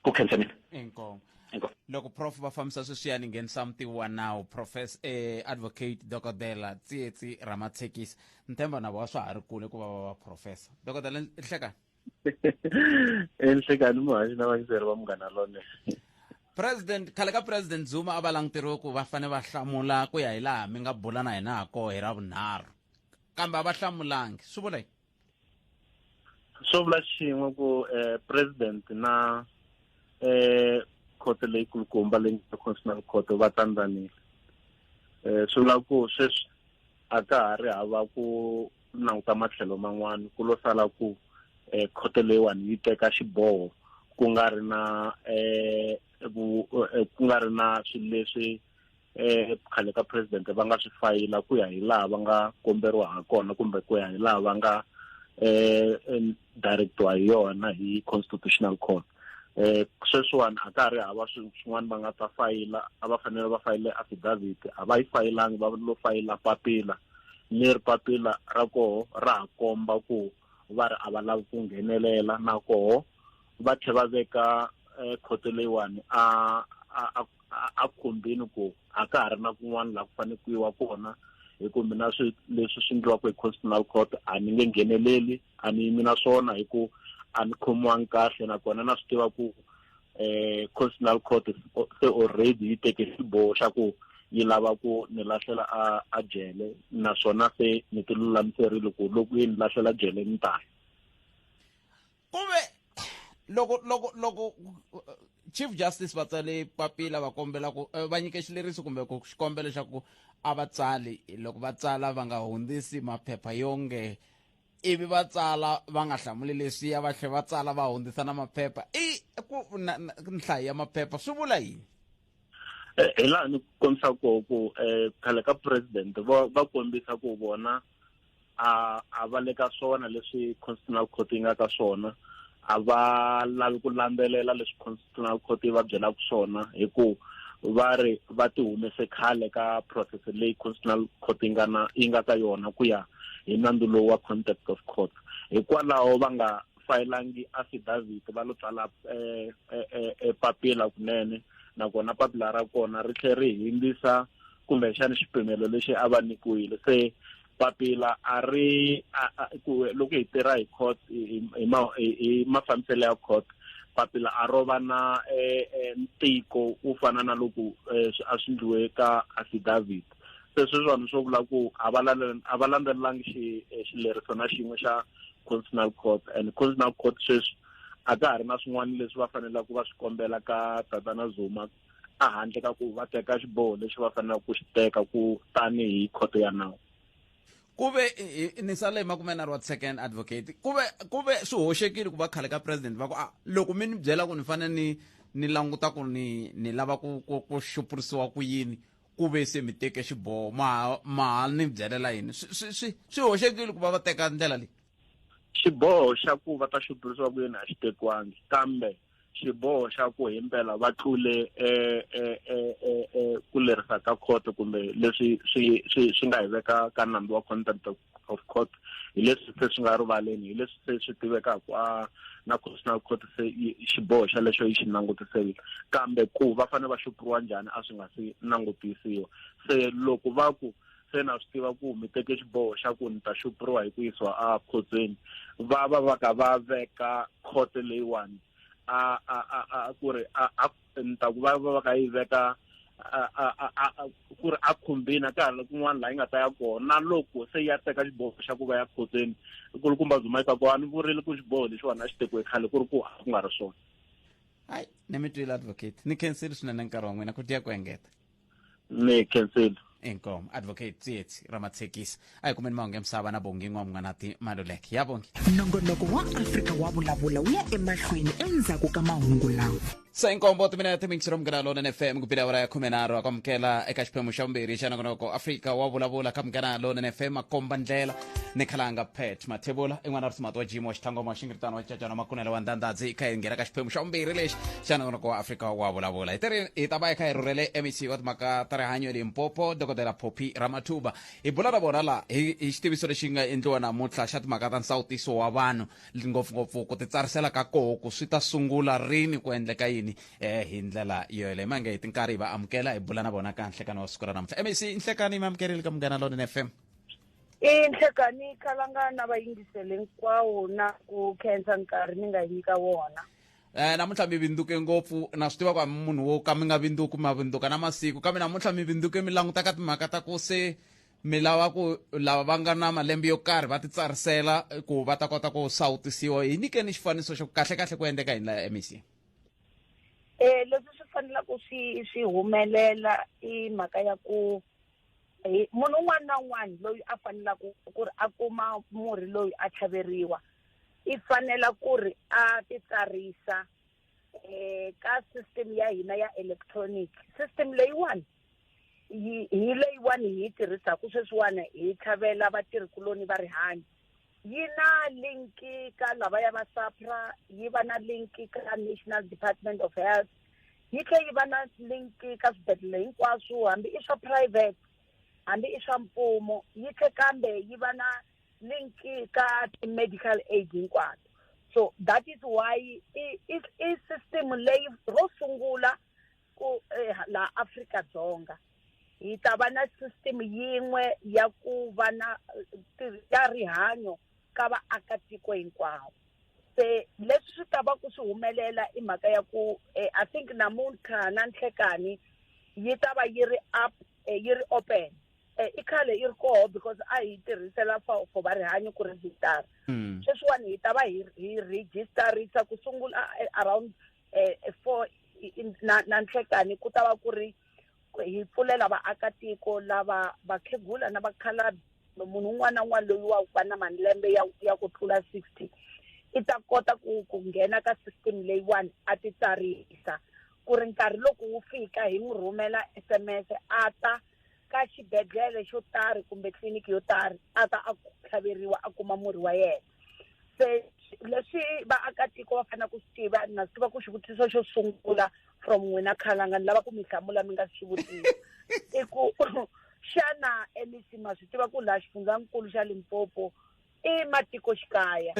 ku khensa mina. Inkomu. Inkomu. Loko Prof va fambisa sweswiya ni nghenisa mutivi wa nawu, Professor, Advocate Dokodela Tsietsi Ramatshekisa. Ni themba na vona swa ha ri kule ku va va va professor. Dokodela, nhlekani. Enhlekani muhaxi na vayingiseri va Munghana Lonene. President, khale ka President Zuma a va languteriwe ku va fanele va hlamula ku ya hi laha mi nga bula na hina ha koho hi ra vunharhu, kambe a va hlamulangi. Swi vula yini? Swo vula xin'we ku president na khoto leyi kulukumba leyi nga Constitutional Court va tsandzanile. Swi vula ku sweswi a ka ha ri hava ku languta matlhelo man'wana, ku lo sala ku khoto leyiwani yi teka xiboho ku nga ri na ku nga ri na swilo leswi khale ka president va nga swi fayila ku ya hi laha va nga komberiwa ha kona kumbe ku ya hi laha va nga directiwa hi yona hi Constitutional Court. Sweswiwani a ka ha ri hava swin'wana va nga ta fayila, a va fanele va fayile affidavit, a va yi fayilangi, va lo fayila papila. Leri papila ra koho ra ha komba ku va ri a va lavi ku nghenelela, na koho va tlhe va veka khoto leyiwani a khumbini ku a ka ha ri na kun'wana laha ku fanele ku yiwa kona, hi ku mina leswi swi endliwaka hi Constitutional Court a ni nge ngheneleli, a ni yimi na swona hi ku a ni khomiwangi kahle, nakona na swi tiva ku Constitutional Court se already yi teke xiboho xa ku yi lava ku ni lahlela a jele, naswona se ni ti lulamiserile ku loko yi ni lahlela jele ni ta ya. Kumbe loko Chief Justice va tsale papila va kombela ku va nyike xileriso kumbe ku xikombelo xa ku a va tsali, loko va tsala va nga hundzisi maphepha yonge, ivi va tsala va nga hlamuli leswiya, va tlhela va tsala va hundzisa na maphepha, i ku na nhlayo ya maphepha swi vula yini? Hi laha ni kombisaka koho ku khale ka president va kombisa ku vona a va le ka swona leswi Constitutional Court yi nga ka swona, a va lavi ku landzelela leswi Constitutional Court yi va byelaka swona, hi ku va ri va ti humese khale ka process leyi Constitutional Court yi nga na, yi nga ka yona ku ya hi nandzu lowu wa contempt of court. Hikwalaho va nga fayilangi affidavit, va lo tsala papila kunene, nakona papila ra kona ri tlhe ri hindzisa kumbexana xipimelo lexi a va nyikiwile. Se papila a ri, a, a, ku, loko hi tirha hi court, hi, hi, hi ma, hi, hi mafambiselo ya court, Papila a ro va na ntiko wo fana na loko a swi endliwe ka affidavit. Se sweswiwani swo vula ku a va landzelelangi xileriso na xin'we xa Constitutional Court, and Constitutional Court sweswi a ka ha ri na swin'wana leswi va fanelaka va swi kombela ka Tatana Zuma a handle ka ku va teka xiboho lexi va fanelaka ku xi teka ku tanihi khoto ya nawu. Ku ve ni sale hi 30 wa second, advocate, ku ve swi hoxekile ku va khale ka president va ku a loko mi ni byela ku ni fanele ni languta ku ni lava ku xupurisiwa ku yini, ku ve se mi teke xiboho, ma ni byelela yini? Swi hoxekile ku va va teka ndlela leyi? Xiboho xa ku va ta xupurisiwa ku yini a xi tekiwangi, kambe xiboho xa ku himpela va tlule ku lerisa ka court kumbe leswi swi nga hi veka ka nandzu wa contempt of court, hi leswi se swi nga rivaleni, hi leswi se swi tivekaka a na Constitutional Court se xiboho xa lexo yi xi langutisile, kambe ku va fanele va xupuriwa njhani a swi nga si langutisiwa. Se loko va ku se na swi tiva ku mi teke xiboho xa ku ni ta xupuriwa hi ku yisiwa a khotsweni, va ka va veka court leyiwani a ku ri a ni ta ku va ka yi veka a ku ri a khumbini, a ka ha ri kun'wana laha yi nga ta ya kona. Na loko se ya teka xiboho xa ku va ya khotsweni, kulukumba Zuma yi ta ku a ni vurile ku xiboho lexiwani a xi tekiwe khale, ku ri ku a ku nga ri swona. Hayi, ni mi twile, advocate. Ni khensile swinene nkarhi wa n'wina ku tiya ku engeta. Ni khensile. Inkomo, advocate Tsietsi Ramatshekisa. A hi kumeni mahungu ya misava na Bongi N'wamnganati Maluleke ya Bongi. Nongonoko wa Afrika wa Vulavula wu ya emahlweni endzhaku ka mahungu lawa. Se 7 timinete mingisiro Munghana Lonene FM, ku bile awara ya 13. Akwamukela eka xiphemu xa vumbirhi xa nongonoko Afrika wa Vulavula ka Munghana Lonene FM. Makomba ndlela ni khalanga Pet Mathebula i n'wana ri wa jimo wa xithangoma wa xingiritano wa cacana makunele wa ndandadzi kha hi nghena ka xiphemu xa vumbirhi lexi xa nongonoko wa Afrika wa Vulavula. Hi teri hi ta va hi kha hi rhurhele MEC wa timhaka ta rihanyo Limpopo, Dokodela Phophi Ramathuba. Hi bula na vona la hi xitiviso lexi nga endliwa namuntlha xa timhaka ta nsawutiso wa vanhu, ngopfungopfu ku titsarisela ka koho, ku swi ta sungula rini, ku endleka yini hi ndlela yoyeleyo. Mange hi tinkarhi hi va amukela, hi bula na vona ka nhlekani wa siku ra namuntlha. MEC, nhlekani, mi amukerile ka Munghana Lonene FM. I nhlekani, khalanga, na vayingiseli hinkwawo, na ku khensa nkarhi mi nga hi nyika wona. Namuntlha mi vinduke ngopfu. Na swi tiva ku a mi munhu wo ka mi nga vinduki, ma vinduka na masiku, kambe namuntlha mi vinduke mi languta ka timhaka ta ku se mi lava ku lava va nga na malembe yo karhi va titsarisela ku va ta kota ku sawutisiwa. Hi nyikeni xifaniso xa ku kahle kahle ku endleka yini la, MEC? Leswi swi fanelaka swi humelela i mhaka ya ku hi munhu un'wana na un'wana loyi a fanelaka ku ri a kuma murhi loyi a tlhaveriwa, i fanela ku ri a titsarisa ka system ya hina ya electronic. System leyiwani hi leyiwani hi yi tirhisaka sweswiwani hi tlhavela vatirhikuloni va rihanyo. Yi na link ka lavaya va SAPRA, yi va na link ka National Department of Health, yi tlhe yi va na link ka swibedhlele hinkwaswo, hambi i swa private hambi i swa mfumo, yi tlhe kambe yi va na link ka ti-medical aid hinkwato. So that is why i system leyi ro sungula ku laha Afrika-Dzonga hi ta va na system yin'we ya ku va na ya rihanyo ka vaakatiko hinkwavo. Se leswi swi ta va ku swi humelela i mhaka ya ku I think namuntlha na nhlekani yi ta va yi ri up, yi ri open. I khale yi ri koho because a hi tirhisela for va rihanyo ku registara. Sweswiwani hi ta va hi registerisa ku sungula around 4 na nhlekani. Ku ta va ku ri hi pfulela vaakatiko lava vakhegula na vakhalabye, munhu un'wana na un'wana loyi wa va na malembe ya ku tlula 60 i ta kota ku nghena ka system leyiwani a titsarisa, ku ri nkarhi loko wu fika hi n'wi rhumela SMS, a ta ka xibedhlele xo tarhi kumbe tliliniki yo tarhi, a ta a tlhaveriwa, a kuma murhi wa yena. Se leswi vaakatiko va fanele ku swi tiva, na swi tiva ku xivutiso xo sungula from n'wina khalanga ni lava ku mi hlamula mi nga swi vutisa i ku xana MEC ma swi tiva ku laha xifundzankulu xa Limpopo i matikoxikaya,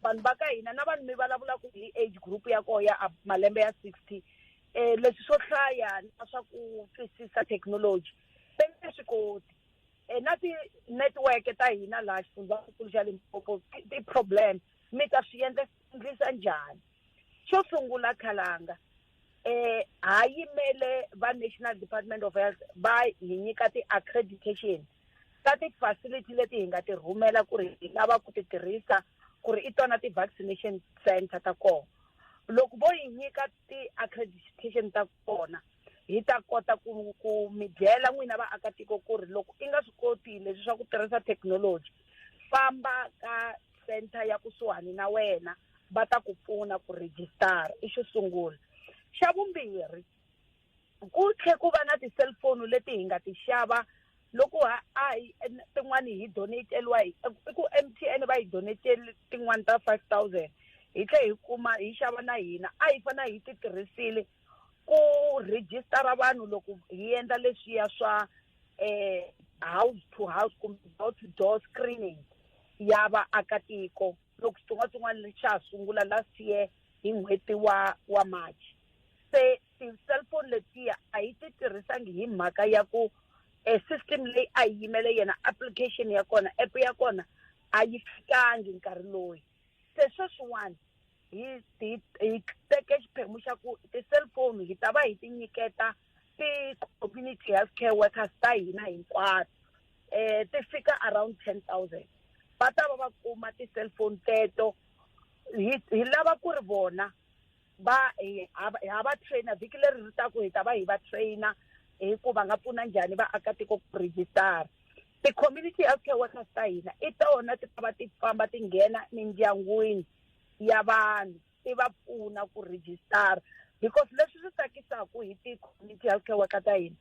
vanhu va ka hina na vanhu mi vulavulaka hi age group ya koho ya malembe ya 60, leswi swo hlaya na swa ku twisisa thekinoloji va nge swi koti, na ti-network ta hina laha xifundzankulu xa Limpopo ti-problem, mi ta swi endlisa njhani? Xo sungula khalanga, ha yimele va National Department of Health va hi nyika ti-accreditation ta ti-facility leti hi nga ti rhumela ku ri hi lava ku ti tirhisa ku ri i tona ti-vaccination center ta kona. Loko vo hi nyika ti-accreditation ta kona, hi ta kota ku mi byela n'wina vaakatiko ku ri loko i nga swi koti leswi swa ku tirhisa thekinoloji, famba ka center ya kusuhani na wena, va ta ku pfuna ku rejistara. I xo sungula. Xa vumbirhi, ku tlhe ku va na ti-cellphone leti hi nga ti xava loko a hi tin'wani hi donateliwa hi i ku MTN va hi donatele tin'wani ta 5000, hi tlhe hi kuma hi xava na hina. A hi fanele hi ti tirhisile ku rejistara vanhu loko hi endla leswiya swa house to house kumbe door to door screening ya vaakatiko loko xitsongwatsongwana xa ha sungula last year hi n'hweti wa March. Se ti-cellphone letiya a hi ti tirhisangi hi mhaka ya ku system leyi a yi yimele yena application ya kona, app ya kona a yi fikangi nkarhi loyi. Se sweswiwani hi teke xiphemu xa ku ti-cellphone hi ta va hi ti nyiketa ti-community healthcare workers ta hina hinkwato, ti fika around 10,000. Va ta va va kuma ti-cellphone teto. Hi lava ku ri vona va ha va trainer vhiki leri ri taku, hi ta va hi va trainer hi ku va nga pfuna njhani vaakatiko ku rejistara. Ti-community healthcare workers ta hina i tona ti ta va ti famba ti nghena mindyangwini ya vanhu ti va pfuna ku rejistara, because leswi swi tsakisaka hi ti-community healthcare worker ta hina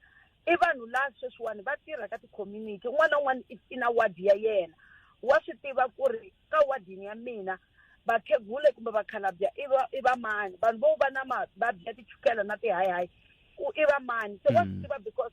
i vanhu laha sweswiwani va tirha ka ti-community. Un'wana na un'wana i na wadi ya yena, wa swi tiva ku ri ka wadini ya mina vakhegule kumbe vakhalabya i va mani, vanhu vo va na mavabyi ya tichukela na tihayihayi i va mani. Se wa swi tiva because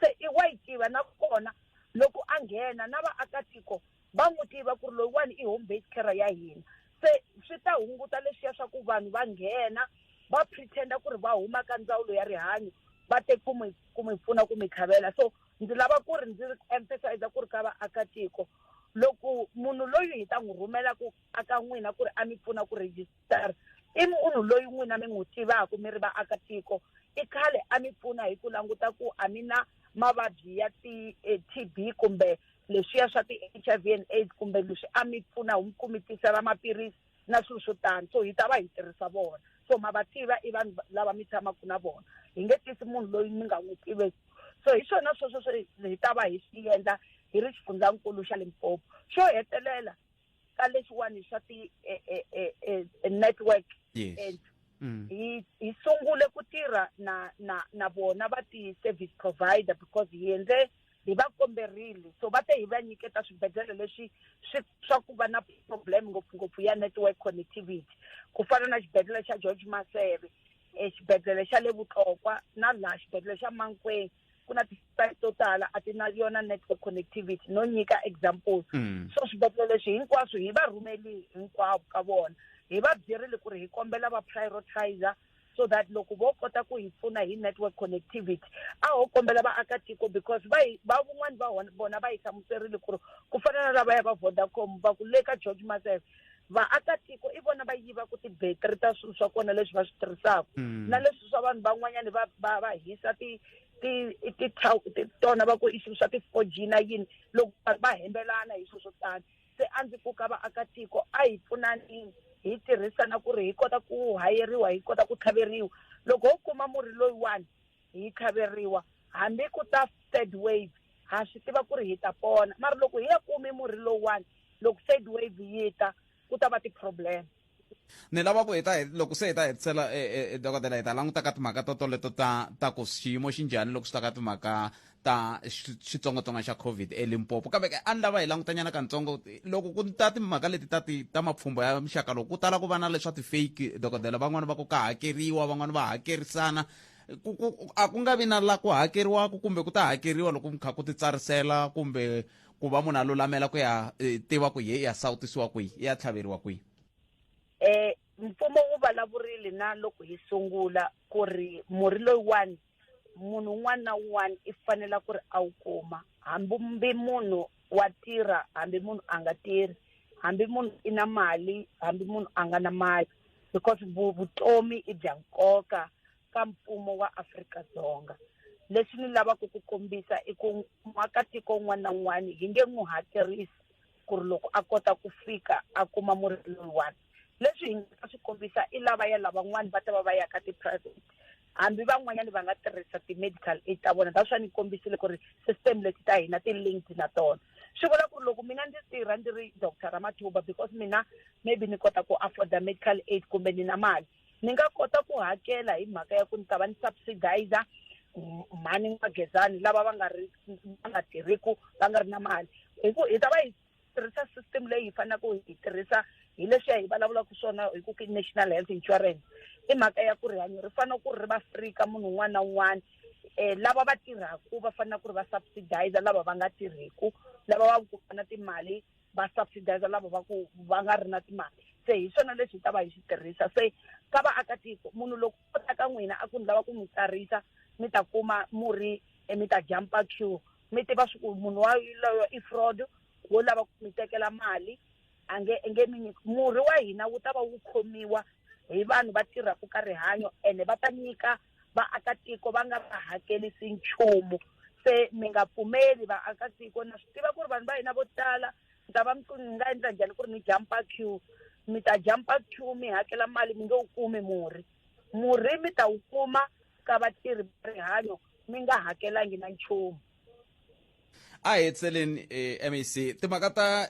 se i wa yi tiva. Nakona loko a nghena na vaakatiko va n'wi tiva ku ri loyiwani i home based care ya hina. Se swi ta hunguta leswiya swa ku vanhu va nghena va pretenda ku ri va huma ka ndzawulo ya rihanyo va te ku mi pfuna ku mi tlhavela. So ndzi lava ku ri ndzi emphasize ku ri ka vaakatiko, loko munhu loyi hi ta n'wi rhumela ku aka n'wina ku ri a mi pfuna ku rejistara, i munhu loyi n'wina mi n'wi tivaka mi ri vaakatiko, i khale a mi pfuna hi ku languta ku a mi na mavabyi ya ti-TB kumbe leswiya swa ti-HIV and AIDS, kumbe leswi a mi pfuna ku mi tisela maphilisi na swilo swo tani. So hi ta va hi tirhisa vona. So ma va tiva i vanhu lava mi tshamaka na vona, hi nge tisi munhu loyi mi nga n'wi tiveki. So hi swona sweswo swi hi ta va hi swi endla hi ri xifundzankulu xa Limpopo. Xo hetelela ka leswiwani swa ti network, hi sungule ku tirha na vona va ti-service provider because hi endle hi va komberile. So va te hi va nyiketa swibedhlele leswi swi swa ku va na problem ngopfungopfu ya network connectivity, ku fana na xibedhlele xa George Masebe, xibedhlele xa le Vutlokwa na laha xibedhlele xa Mankweng ku na ti-site to tala a ti na yona network connectivity, no nyika example. So swibedhlele leswi hinkwaswo hi va rhumeli hinkwavo ka vona, hi va byerile ku ri hi kombela va prioritizer so that loko vo kota ku hi pfuna hi network connectivity. A ho kombela vaakatiko because va va van'wani va vona va hi hlamuserile ku ri ku fana na lavaya va Vodacom va ku le ka George Masebe, vaakatiko i vona va yivaka tibetiri ta swilo swa kona leswi va swi tirhisaka, na leswi swa vanhu van'wanyani va hisa ti ti ti tona va ku i swilo swa ti-4G na yini, loko va hembelana hi swilo swo tani. Se a ndzi ku ka vaakatiko, a hi pfunanini hi tirhisana ku ri hi kota ku hayeriwa, hi kota ku tlhaveriwa. Loko ho kuma murhi loyiwani hi tlhaveriwa, hambi ku ta third wave ha swi tiva ku ri hi ta pona. Mara loko hi ya kumi murhi lowuwani, loko third wave yi ta, ku ta va ti-problem. Ni lava ku hi ta loko se hi ta hetisela, dokodela, hi ta languta ka timhaka to toleto ta ku xiyimo xi njhani loko swi ta ka timhaka ta xitsongwatsongwana xa COVID eLimpopo. Kambe a ni lava hi langutanyana kantsongo loko ku ta timhaka leti ta ti ta mapfhumba ya muxaka lowu, ku tala ku va na leswa ti-fake, dokodela. Van'wani va ku ka hakeriwa, van'wani va hakerisana. Ku a ku nga vi na la ku hakeriwaka kumbe ku ta hakeriwa loko kha ku titsarisela kumbe ku va munhu a lulamela ku ya tiva ku ye ya sawutisiwa kwihi, ya tlhaveriwa kwihi? Mfumo wu vulavurile na loko hi sungula ku ri murhi loyiwani munhu un'wana na un'wana i fanela ku ri a wu kuma, hambi munhu wa tirha, hambi munhu a nga tirhi, hambi munhu i na mali, hambi munhu a nga na mali. Because vutomi i bya nkoka ka mfumo wa Afrika-Dzonga. Leswi ni lavaka ku kombisa i ku muakatiko un'wana na un'wana hi nge n'wi hakerisi ku ri loko a kota ku fika a kuma murhi loyiwani. Leswi hi nga swi kombisa i lavaya lavan'wani va ta va va ya ka ti-private, hambi van'wanyani va nga tirhisa ti-medical aid ta vona. That's why ni kombisile ku ri system leti ta hina ti-linked na tona. Swi vula ku ri loko mina ndzi tirha ndzi ri Doctor Ramathuba, because mina maybe ni kota ku afforda medical aid kumbe ni na mali, ni nga kota ku hakela hi mhaka ya ku ni ta va ni subsidizer mhani N'wagezani lava va nga ri va nga tirhiku, va nga ri na mali, hi ku hi ta va hi tirhisa system leyi hi faneleke hi tirhisa hi leswiya hi vulavulaka swona hi ku National Health Insurance. I mhaka ya ku rihanyo ri fanele ku ri va free ka munhu un'wana na un'wana. Lava va tirhaku va fanele ku ri va subsidizer lava va nga tirhiku, lava va ku na timali va subsidizer lava va ku va nga ri na timali. Se hi swona leswi hi ta va hi swi tirhisa. Se ka vaakatiko, munhu loko o ta ka n'wina a ku ni lava ku mi tsarisa, mi ta kuma murhi, mi ta jumpa queue, mi tiva swi ku munhu wa loyo i fraud, wo lava ku mi tekela mali, a nge nge mi nyiki. Murhi wa hina wu ta va wu khomiwa hi vanhu va tirhaka ka rihanyo, ene va ta nyika vaakatiko va nga va hakerisi nchumu. Se mi nga pfumeli vaakatiko, na swi tiva ku ri vanhu va hina vo tala mi ta va mi ku ni nga endla njhani ku ri ni jumpa queue. Mi ta jumpa queue mi hakela mali, mi nge wu kumi murhi. Murhi mi ta wu kuma ka vatirhi va rihanyo mi nga hakelangi na nchumu. A hi hetseleni, MEC, timhaka ta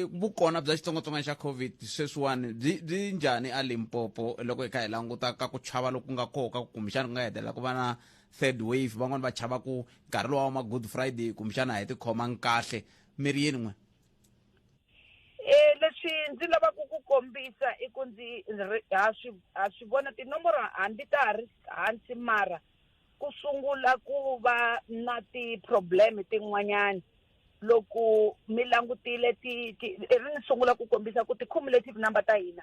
vukona bya xitsongwatsongwana xa COVID sweswiwani byi njhani a Limpopo, loko hi kha hi languta ka ku chava loku nga koho ka ku kumbexana ku nga hetelela ku va na third wave, van'wani va chava ku nkarhi lowa wa ma Good Friday kumbexana a hi tikhomangi kahle, mi ri yini n'we? Leswi ndzi lavaka ku kombisa i ku ndzi ha swi vona tinomboro hambi ta ha ri hansi, mara ku sungula ku va na ti-problem tin'wanyani. Loko mi langutile ti, ti ri ni sungula ku kombisa ku ti-cumulative number ta hina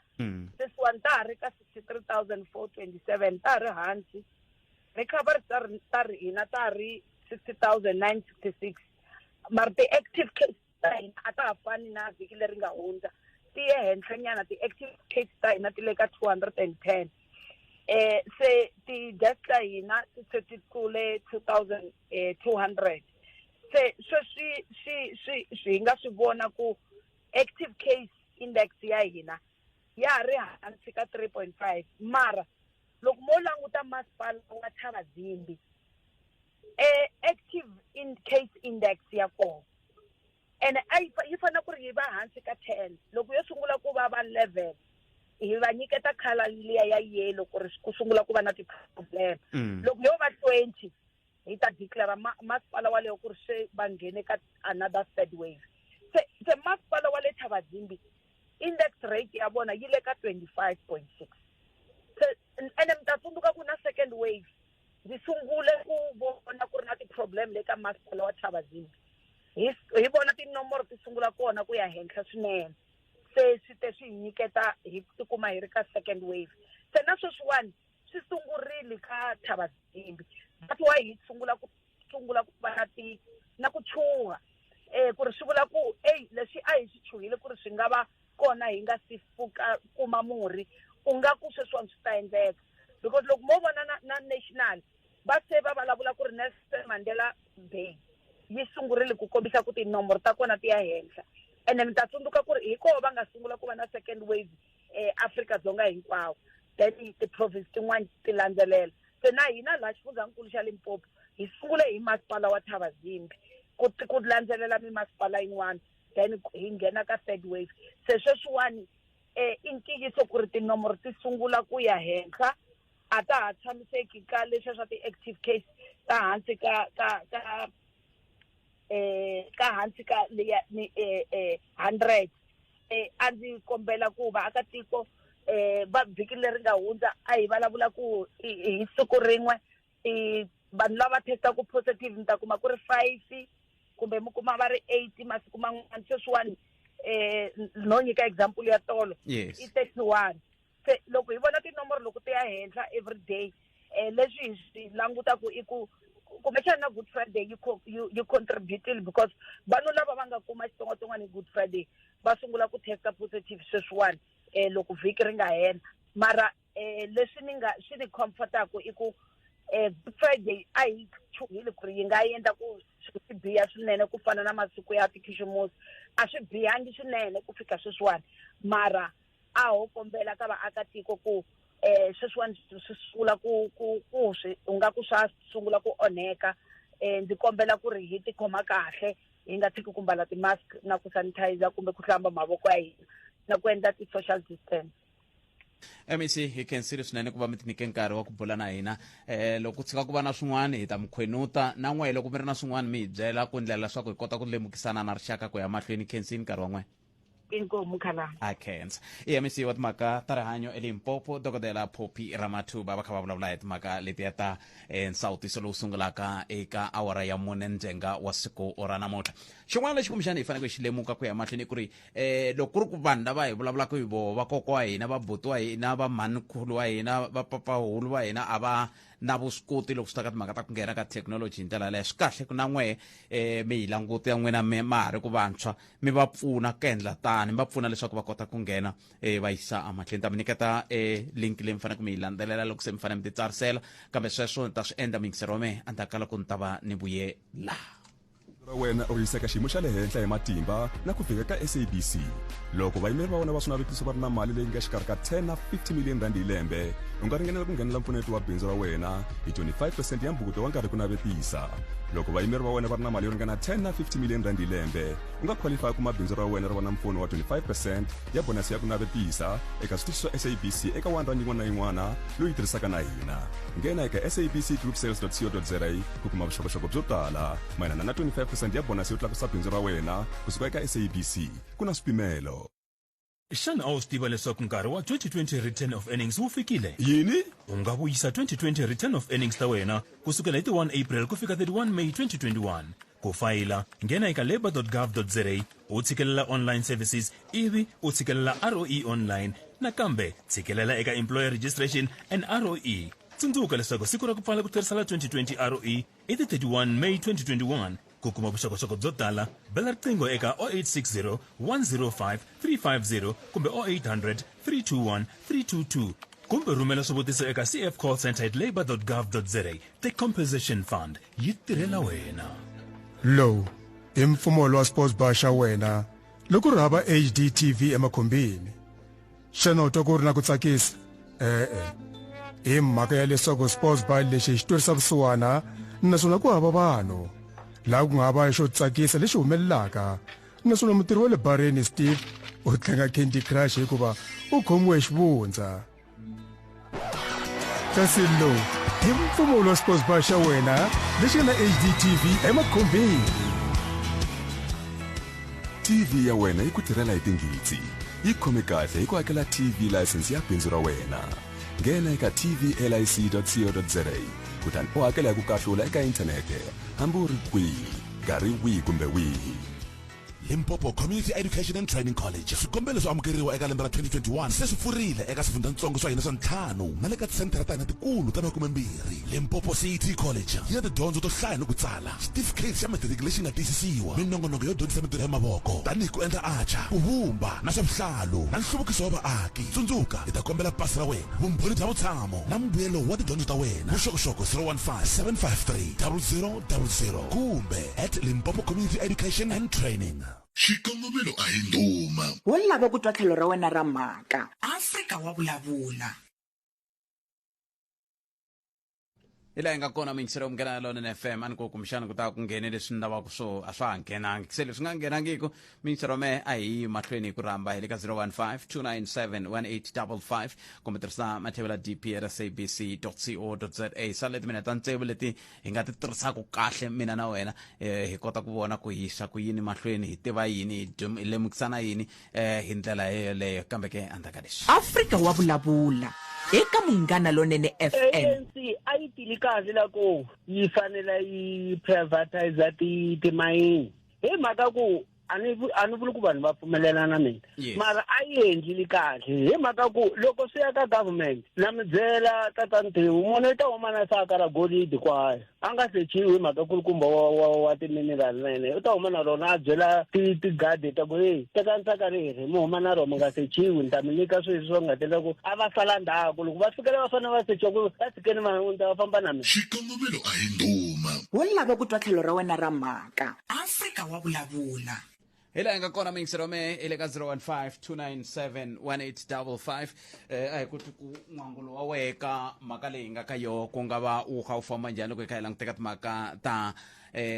sweswiwani ta ha ri ka 63,427, ta ha ri hansi. Recovery ta ri hina ta ha ri 60,966, mara ti-active case ta hina a ta ha fani na vhiki leri nga hundza, ti ye henhlanyana. Ti-active case ta hina ti le ka 210. Se ti-deaths ta hina ti se ti tlule 2,200. Se sweswi swi hi nga swi vona ku active case index ya hina ya ha ri hansi ka 3.5, mara loko mo languta masipala wa Thabazimbi, active in case index ya kona ene a yi fanele ku ri yi va hansi ka 10. Loko yo sungula ku va va 11, hi va nyiketa colour liya ya yellow ku ri ku sungula ku va na ti-problem. Loko yo va 20, hi ta declare masipala waleyo ku ri se va nghene ka another third wave. Se masipala wa le Thabazimbi index rate ya vona yi le ka 25.6. Se ene mi ta tsundzuka ku na second wave ndzi sungule ku vona ku ri na ti-problem le ka masipala wa Thabazimbi, hi vona tinomboro ti sungula kona ku ya henhla swinene. Se swi te swi hi nyiketa hi tikuma hi ri ka second wave. Se na sweswiwani swi sungurile ka Thabazimbi, that's why hi sungula ku va na ti na ku chuha, ku ri swi vula ku ey leswi a hi swi chuhile ku ri swi nga va kona hi nga si pfuka kuma murhi, u nga ku sweswiwani swi ta endleka. Because loko mo vona na national va se va vulavula ku ri Nelson Mandela Bay yi sungurile ku kombisa ku tinomboro ta kona ti ya henhla. Ene mi ta tsundzuka ku ri hi koho va nga sungula ku va na second wave Afrika-Dzonga hinkwawo, then ti-province tin'wani ti landzelela. Se na hina laha xifundzankulu xa Limpopo hi sungule hi masipala wa Thabazimbi ku landzelela mimasipala yin'wana, then hi nghena ka third wave. Se sweswiwani i ntiyiso ku ri tinomboro ti sungula ku ya henhla, a ta ha tshamiseki ka leswiya swa ti-active case ta hansi ka hansi ka liya ni 100. A ndzi kombela ku vaakatiko, va vhiki leri nga hundza a hi vulavula ku hi siku rin'we vanhu lava testaku positive mi ta kuma ku ri 5 kumbe mi kuma va ri 8 masiku man'wana. Sweswiwani no nyika example ya tolo, i 31. Se loko hi vona tinomboro loko ti ya henhla every day, leswi hi swi langutaku i ku kumbexana na Good Friday yi contributile, because vanhu lava va nga kuma xitsongwatsongwana hi Good Friday va sungula ku testa positive sweswiwani, loko vhiki ri nga hela. Mara leswi ni nga swi ni comfortaku i ku Good Friday a hi chuhile ku ri yi nga endla ku swi biha swinene ku fana na masiku ya tikhisimusi. A swi bihangi swinene ku fika sweswiwani, mara a ho kombela ka vaakatiko ku sweswiwani swi sungula ku ku ku swi u nga ku swa sungula ku onheka. Ndzi kombela ku ri hi tikhoma kahle, hi nga tshiki ku mbala ti-mask na ku sanitizer kumbe ku hlamba mavoko ya hina na ku endla ti-social distance. MEC, hi khensile swinene ku va mi tinyike nkarhi wa ku bula na hina. Loko ku tshika ku va na swin'wana hi ta mi khwenuta na n'we, loko mi ri na swin'wana mi hi byela ku ndlela leswaku hi kota ku lemukisana na rixaka ku ya mahlweni. Khensini nkarhi wa n'we. Inkomu khalanga. A khensa. I MEC wa timhaka ta rihanyo eLimpopo, Dokodela Phophi Ramathuba, va kha va vulavula hi timhaka letiya ta nsawutiso lowu sungulaka eka awara ya 4 ndzhenga wa siku ra namuntlha. Xin'wana lexi kumbexana hi faneleke hi xi lemuka ku ya mahlweni i ku ri loko ku ri ku vanhu lava hi vulavulaka hi voho, vakokwa wa hina, vabuti wa hina, vamhanikhulu wa hina, vapapahulu wa hina, a va na vuswikoti loko swi ta ka timhaka ta ku nghena ka thekinoloji hi ndlela yaleyo. Swi kahle ku na n'wehe mi yi languta ya n'wina ma ha ri ku vantshwa, mi va pfuna ku endla tani, mi va pfuna leswaku va kota ku nghena va yisa emahlweni. Ta mi nyiketa link leyi mi faneleke mi yi landzelela loko se mi fanele mi titsarisela, kambe sweswo ni ta swi endla muyingiseri wa mehe endzhaku ka loko ni ta va ni vuye laha. Ra wena u ri yisa eka xiyimo xa le henhla hi matimba na ku fika ka SABC. Loko vayimeri va wena va swinavetiso va ri na mali leyi nga exikarhi ka 10 na 50 million rand hi lembe, u nga ringanela ku nghenela mpfuneto wa bindzu ra wena hi 25 percent ya mbhukuto wa nkarhi ku navetisa. Loko vayimeri va wena va ri na mali yo ringana 10 na 50 million rand hi lembe, u nga qualify kuma bindzu ra wena ri va na mpfuno wa 25 percent ya bonasi ya ku navetisa eka switichi swa SABC eka 1 rand yin'wana na yin'wana loyi tirhisaka na hina. Nghena eka sabcgroupsales.co.za ku kuma vuxokoxoko byo tala mayelana na 25 percent ya bonasi yo tlakusa bindzu ra wena kusuka eka SABC. Ku na swipimelo. Xana a wu swi tiva leswaku nkarhi wa 2020 Return of Earnings wu fikile? Yini? U nga vuyisa 2020 Return of Earnings ta wena ku sukela hi ti 1 April ku fika 31 May 2021. Ku fayila, nghena eka labour.gov.za, u tshikelela Online Services ivi u tshikelela ROE Online. Nakambe tshikelela eka Employer Registration and ROE. Tsundzuka leswaku siku ra ku pfala ku tlherisela 2020 ROE i ti 31 May 2021. Ku kuma vuxokoxoko byo tala, bela riqingho eka 0860 105 350 kumbe 0800 321 322 kumbe rhumela swivutiso eka cfcallcentre@labour.gov.za. The Compensation Fund yi tirhela wena. Lowu i mpfumawulo wa sports bar xa wena loko ri hava HDTV emakhumbini. Xana u twa ku ri na ku tsakisa? E-e. I mhaka ya leswaku sports bar lexi xi twerisa vusiwana naswona ku hava vanhu. Laha ku nga hava xo tsakisa lexi humelelaka naswona mutirhi wa le bareni Steve u tlanga Candy Crush hikuva u khomiwe hi xivundza. Kasi lowu i mpfumawulo wa sports bar xa wena lexi nga na HDTV emakhumbini. TV ya wena yi ku tirhela hi tinghitsi. Yi khome kahle hi ku hakela TV license ya bindzu ra wena. Nghena eka tvlic.co.za kutani u hakela hi ku kahlula eka inthanete hambi u ri kwihi, nkarhi wihi kumbe wihi. Limpopo Community Education and Training College. Swikombelo swo amukeriwa eka lembe ra 2021 se swi pfurile eka swifundzantsongo swa hina swa ntlhanu na le ka tisenthara ta hina tikulu ta 20. Limpopo CET College yi na tidyondzo to hlaya ni ku tsala, xitifiketi xa matiriki lexi nga tiyisisiwa, minongonoko yo dyondzisa mintirho ya mavoko tanihi ku endla atcha, ku vumba na swa vuhlalu na nhluvukiso wa vaaki. Tsundzuka, hi ta kombela pasi ra wena, vumbhoni bya vutshamo na mbuyelo wa tidyondzo ta wena. Vuxokoxoko 015 753 0000 kumbe at Limpopo Community Education and Training. Xikongomelo a hi ndhuma. Wo lava ku twa tlhelo ra wena ra mhaka. Afrika wa vulavula. Hi laha hi nga kona muyingiseri wa Munghana Lonene FM. A ni ku kumbexana ku ta ku nghene leswi ni lavaka swo a swa ha nghenangi, se leswi nga nghenangiku muyingiseri wa mehe a hi yi mahlweni hi ku rhamba hi le ka 015 297 1855 kumbe tirhisa mathevela dp at sabc co za. Sale timinete ta tsevu leti hi nga ti tirhisaka kahle mina na wena, hi kota ku vona ku yisa ku yini mahlweni, hi tiva yini, hi lemukisana yini hi ndlela yoleyo. Kambe ke endzhaku ka leswi, Afrika wa vulavula eka Munghana Lonene FM. ANC a yi tili kahle la ku yi fanele yi privatize ti timayini hi mhaka ku A ni a ni vuli ku vanhu va pfumelelana na mina. Mara a yi endlile kahle hi mhaka ku loko swi ya ka government na mi byela tata Ntiwu munhu i ta huma na saka ra golidi kwaya a nga sechiwi hi mhaka kulukumba wa wa wa timinerali na yena u ta huma na rona a byela tigadi ta ku heyi tekani saka reri mi huma na rona mi nga sechiwi ni ta mi nyika swilo leswi va nga tendla ku a va sala ndzhaku loko va fikela va fanele va sechiwa ku va tshikeni va ni ta va famba na mina. Xikongomelo a hi ndhuma. Wo lava ku twa tlhelo ra wena ra mhaka. Afrika wa vulavula. Hi laha hi nga kona miyingiselo wa mehe hi le ka 015 297 1855. A hi koti ku n'wangulo wa wehe ka mhaka leyi hi nga ka yoho ku nga va wu kha wu famba njhani loko hi kha hi languteka timhaka ta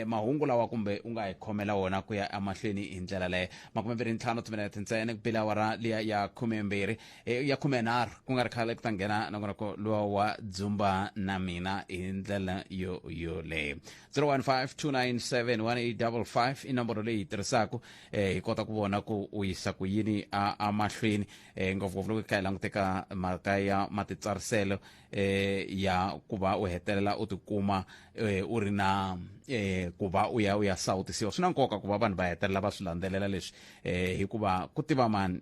mahungu lawa kumbe u nga hi khomela wona ku ya emahlweni hi ndlela leyo. 25 timinete ntsena ku bile awara liya ya 12, ya 13 ku nga ri khale ku ta nghena nongonoko luwa wa dzumba na mina hi ndlela yo yoleyo. 015-297-1855 i nomboro leyi hi tirhisaka, hi kota ku vona ku u yisa ku yini a mahlweni, ngopfungopfu loko hi kha hi languteka mhaka ya matitsariselo, ya ku va u hetelela u tikuma, u ri na, ku va u ya u ya sawutisiwa. Swi na nkoka ku va vanhu va hetelela va swi landzelela leswi, hikuva ku tiva mani,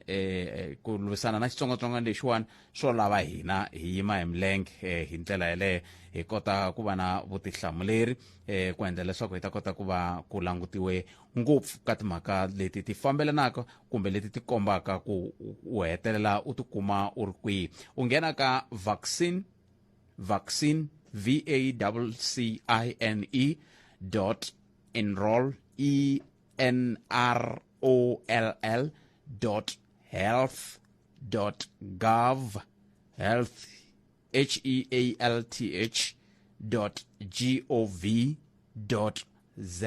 ku lwisana na xitsongwatsongwana lexiwani swo lava hina hi yima hi milenge, hi ndlela yeleyo hi kota ku va na vutihlamuleri, ku endla leswaku hi ta kota ku va ku langutiwe ngopfu ka timhaka leti ti fambelanaka kumbe leti ti kombaka ku u hetelela u tikuma u ri kwihi. U nghena ka vaccine, vaccine v a c c i n e dot enroll e n r o l l dot health dot gov health h e a l t h dot g o v dot z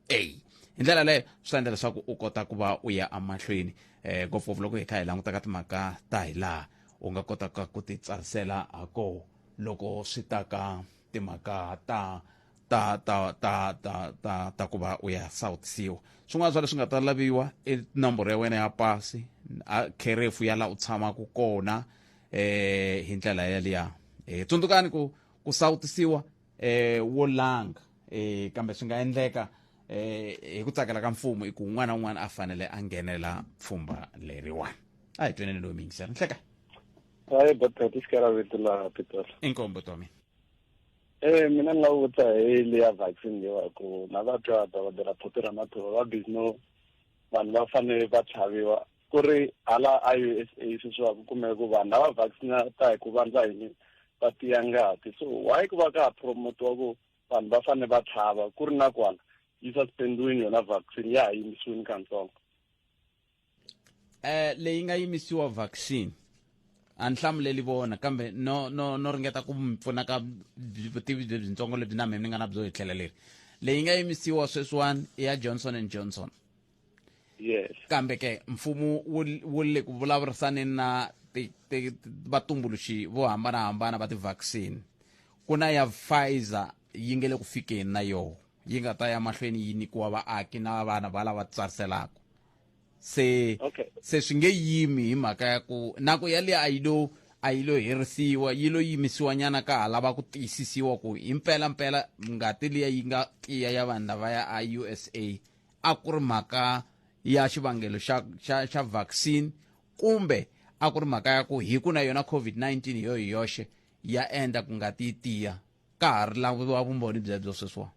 a. Hi ndlela leyo swi ta endla leswaku u kota ku va u ya emahlweni, ngopfungopfu loko hi kha hi languta ka timhaka ta hi laha u nga kotaka ku ti tsarisela ha koho loko swi ta ka timhaka ta ta ta ta ta ta ta ku va u ya sawutisiwa. Swin'wana swa leswi nga ta laviwa i nomboro ya wena ya pasi, a kherefu ya laha u tshamaka kona, hi ndlela yaliya. Tsundzukani ku ku sawutisiwa, wo langa, kambe swi nga endleka, hi ku tsakela ka mfumo i ku un'wana na un'wana a fanele a nghenela pfhumba leriwani. A hi tweneni loyi miyingisela nhleka. Hayi, botati xikara vito laha Pitori. Inkombo Tomi. Mina ni nga vutisa hi leya vaccine leyiwa hi ku na va twa dokodela Phophi Ramathuba va busy no vanhu va fanele va tlhaviwa ku ri hala a USA sweswiwa ku kumeka ku vanhu lava vaccinata hi ku vandla yini va tiya ngati, so why ku va ka ha promotiwa ku vanhu va fanele va tlhava ku ri na kwala yi suspendiwini yona vaccine ya ha yimisiwini katsongo? Leyi nga yimisiwa vaccine a ni hlamuleli vona, kambe no no no ringeta ku mi pfuna ka vutivi lebyintsongo lebyi na mina ni nga na byo hi tlhelo leri. Leyi nga yimisiwa sweswiwani i ya Johnson and Johnson. Yes. Kambe ke mfumo wu le ku vulavurisaneni na vatumbuluxi vo hambanahambana va ti-vaccine. Ku na ya Pfizer yi nge le ku fikeni na yoho yi nga ta ya mahlweni yi nyikiwa vaaki na vana va lava tsariselaka. Se se swi nge yimi hi mhaka ya ku nako yaliya a yi lo herisiwa, yi lo yimisiwa nyana ka ha lava ku tiyisisiwa ku hi mpela mpela ngati liya yi nga tiya ya vanhu lavaya a USA a ku ri mhaka ya xivangelo xa xa xa vaccine kumbe a ku ri mhaka ya ku hi ku na yona COVID-19 hi yo hi yoxe ya endla ku ngati yi tiya. Ka ha ri laviwa vumbhoni byebyo sweswiwa.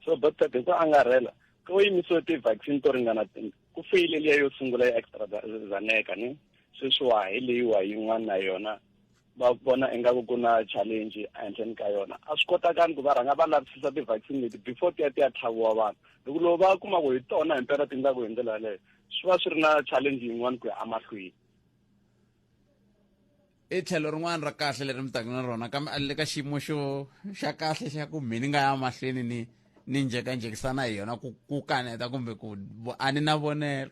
So doctor, hi ku angarhela ku yimisiwe ti-vaccine to ringana ku feyile liya yo sungula ya AstraZeneca ni sweswiwa hi leyiwa yin'wana na yona va vona ingaku ku na challenge ehenhleni ka yona. A swi kotakani ku va rhanga va lavisisa ti-vaccine leti before ti ya ti ya tlhaviwa vanhu, hi ku loko va kuma ku hi tona himpela ti endlaku hi ndlela yaleyo swi va swi ri na challenge yin'wana ku ya emahlweni. I tlhelo rin'wana ra kahle leri mi taka na rona, kambe a le ka xiyimo xo xa kahle xa ku mi ni nga ya mahlweni ni ni njhekanjhekisana hi yona ku ku kaneta kumbe ku a ni na vonelo.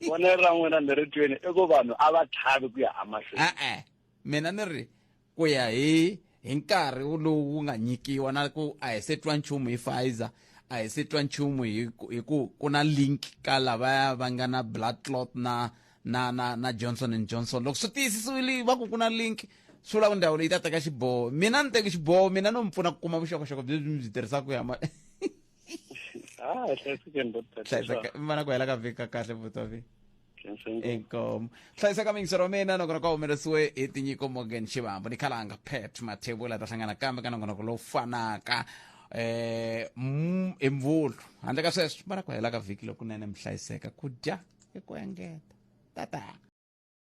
Vonelo ra n'wina ni ri tweni i ku vanhu a va tlhavi ku ya emahlweni. E-e, mina ni ri ku ya hi hi nkarhi lowu wu nga nyikiwa na ku a hi se twa nchumu hi Pfizer, a hi se twa nchumu hi hi ku ku na link ka lavaya va nga na blood clot na na na na Johnson and Johnson. Loko swi tiyisisiwile va ku ku na link, swi vula ku ndzawulo yi ta teka xiboho. Mina ni teki xiboho, mina no mi pfuna ku kuma vuxokoxoko lebyi mi byi tirhisaka ku ya ma. Ah, hlayisekeni botata. Hlayiseka vana ku hela ka vhiki ka kahle vutomi. Inkomo. Hlayiseka mingisero wa mina nongonoko wu humelerisiwe hi tinyiko Morgan Shivambu ni khalanga Pat Mathebula ta hlangana kambe ka nongonoko lowu fanaka eh hi mvulu handle ka sweswo vana ku hela ka vhiki lokunene mi hlayiseka ku dya hi ku engeta tata.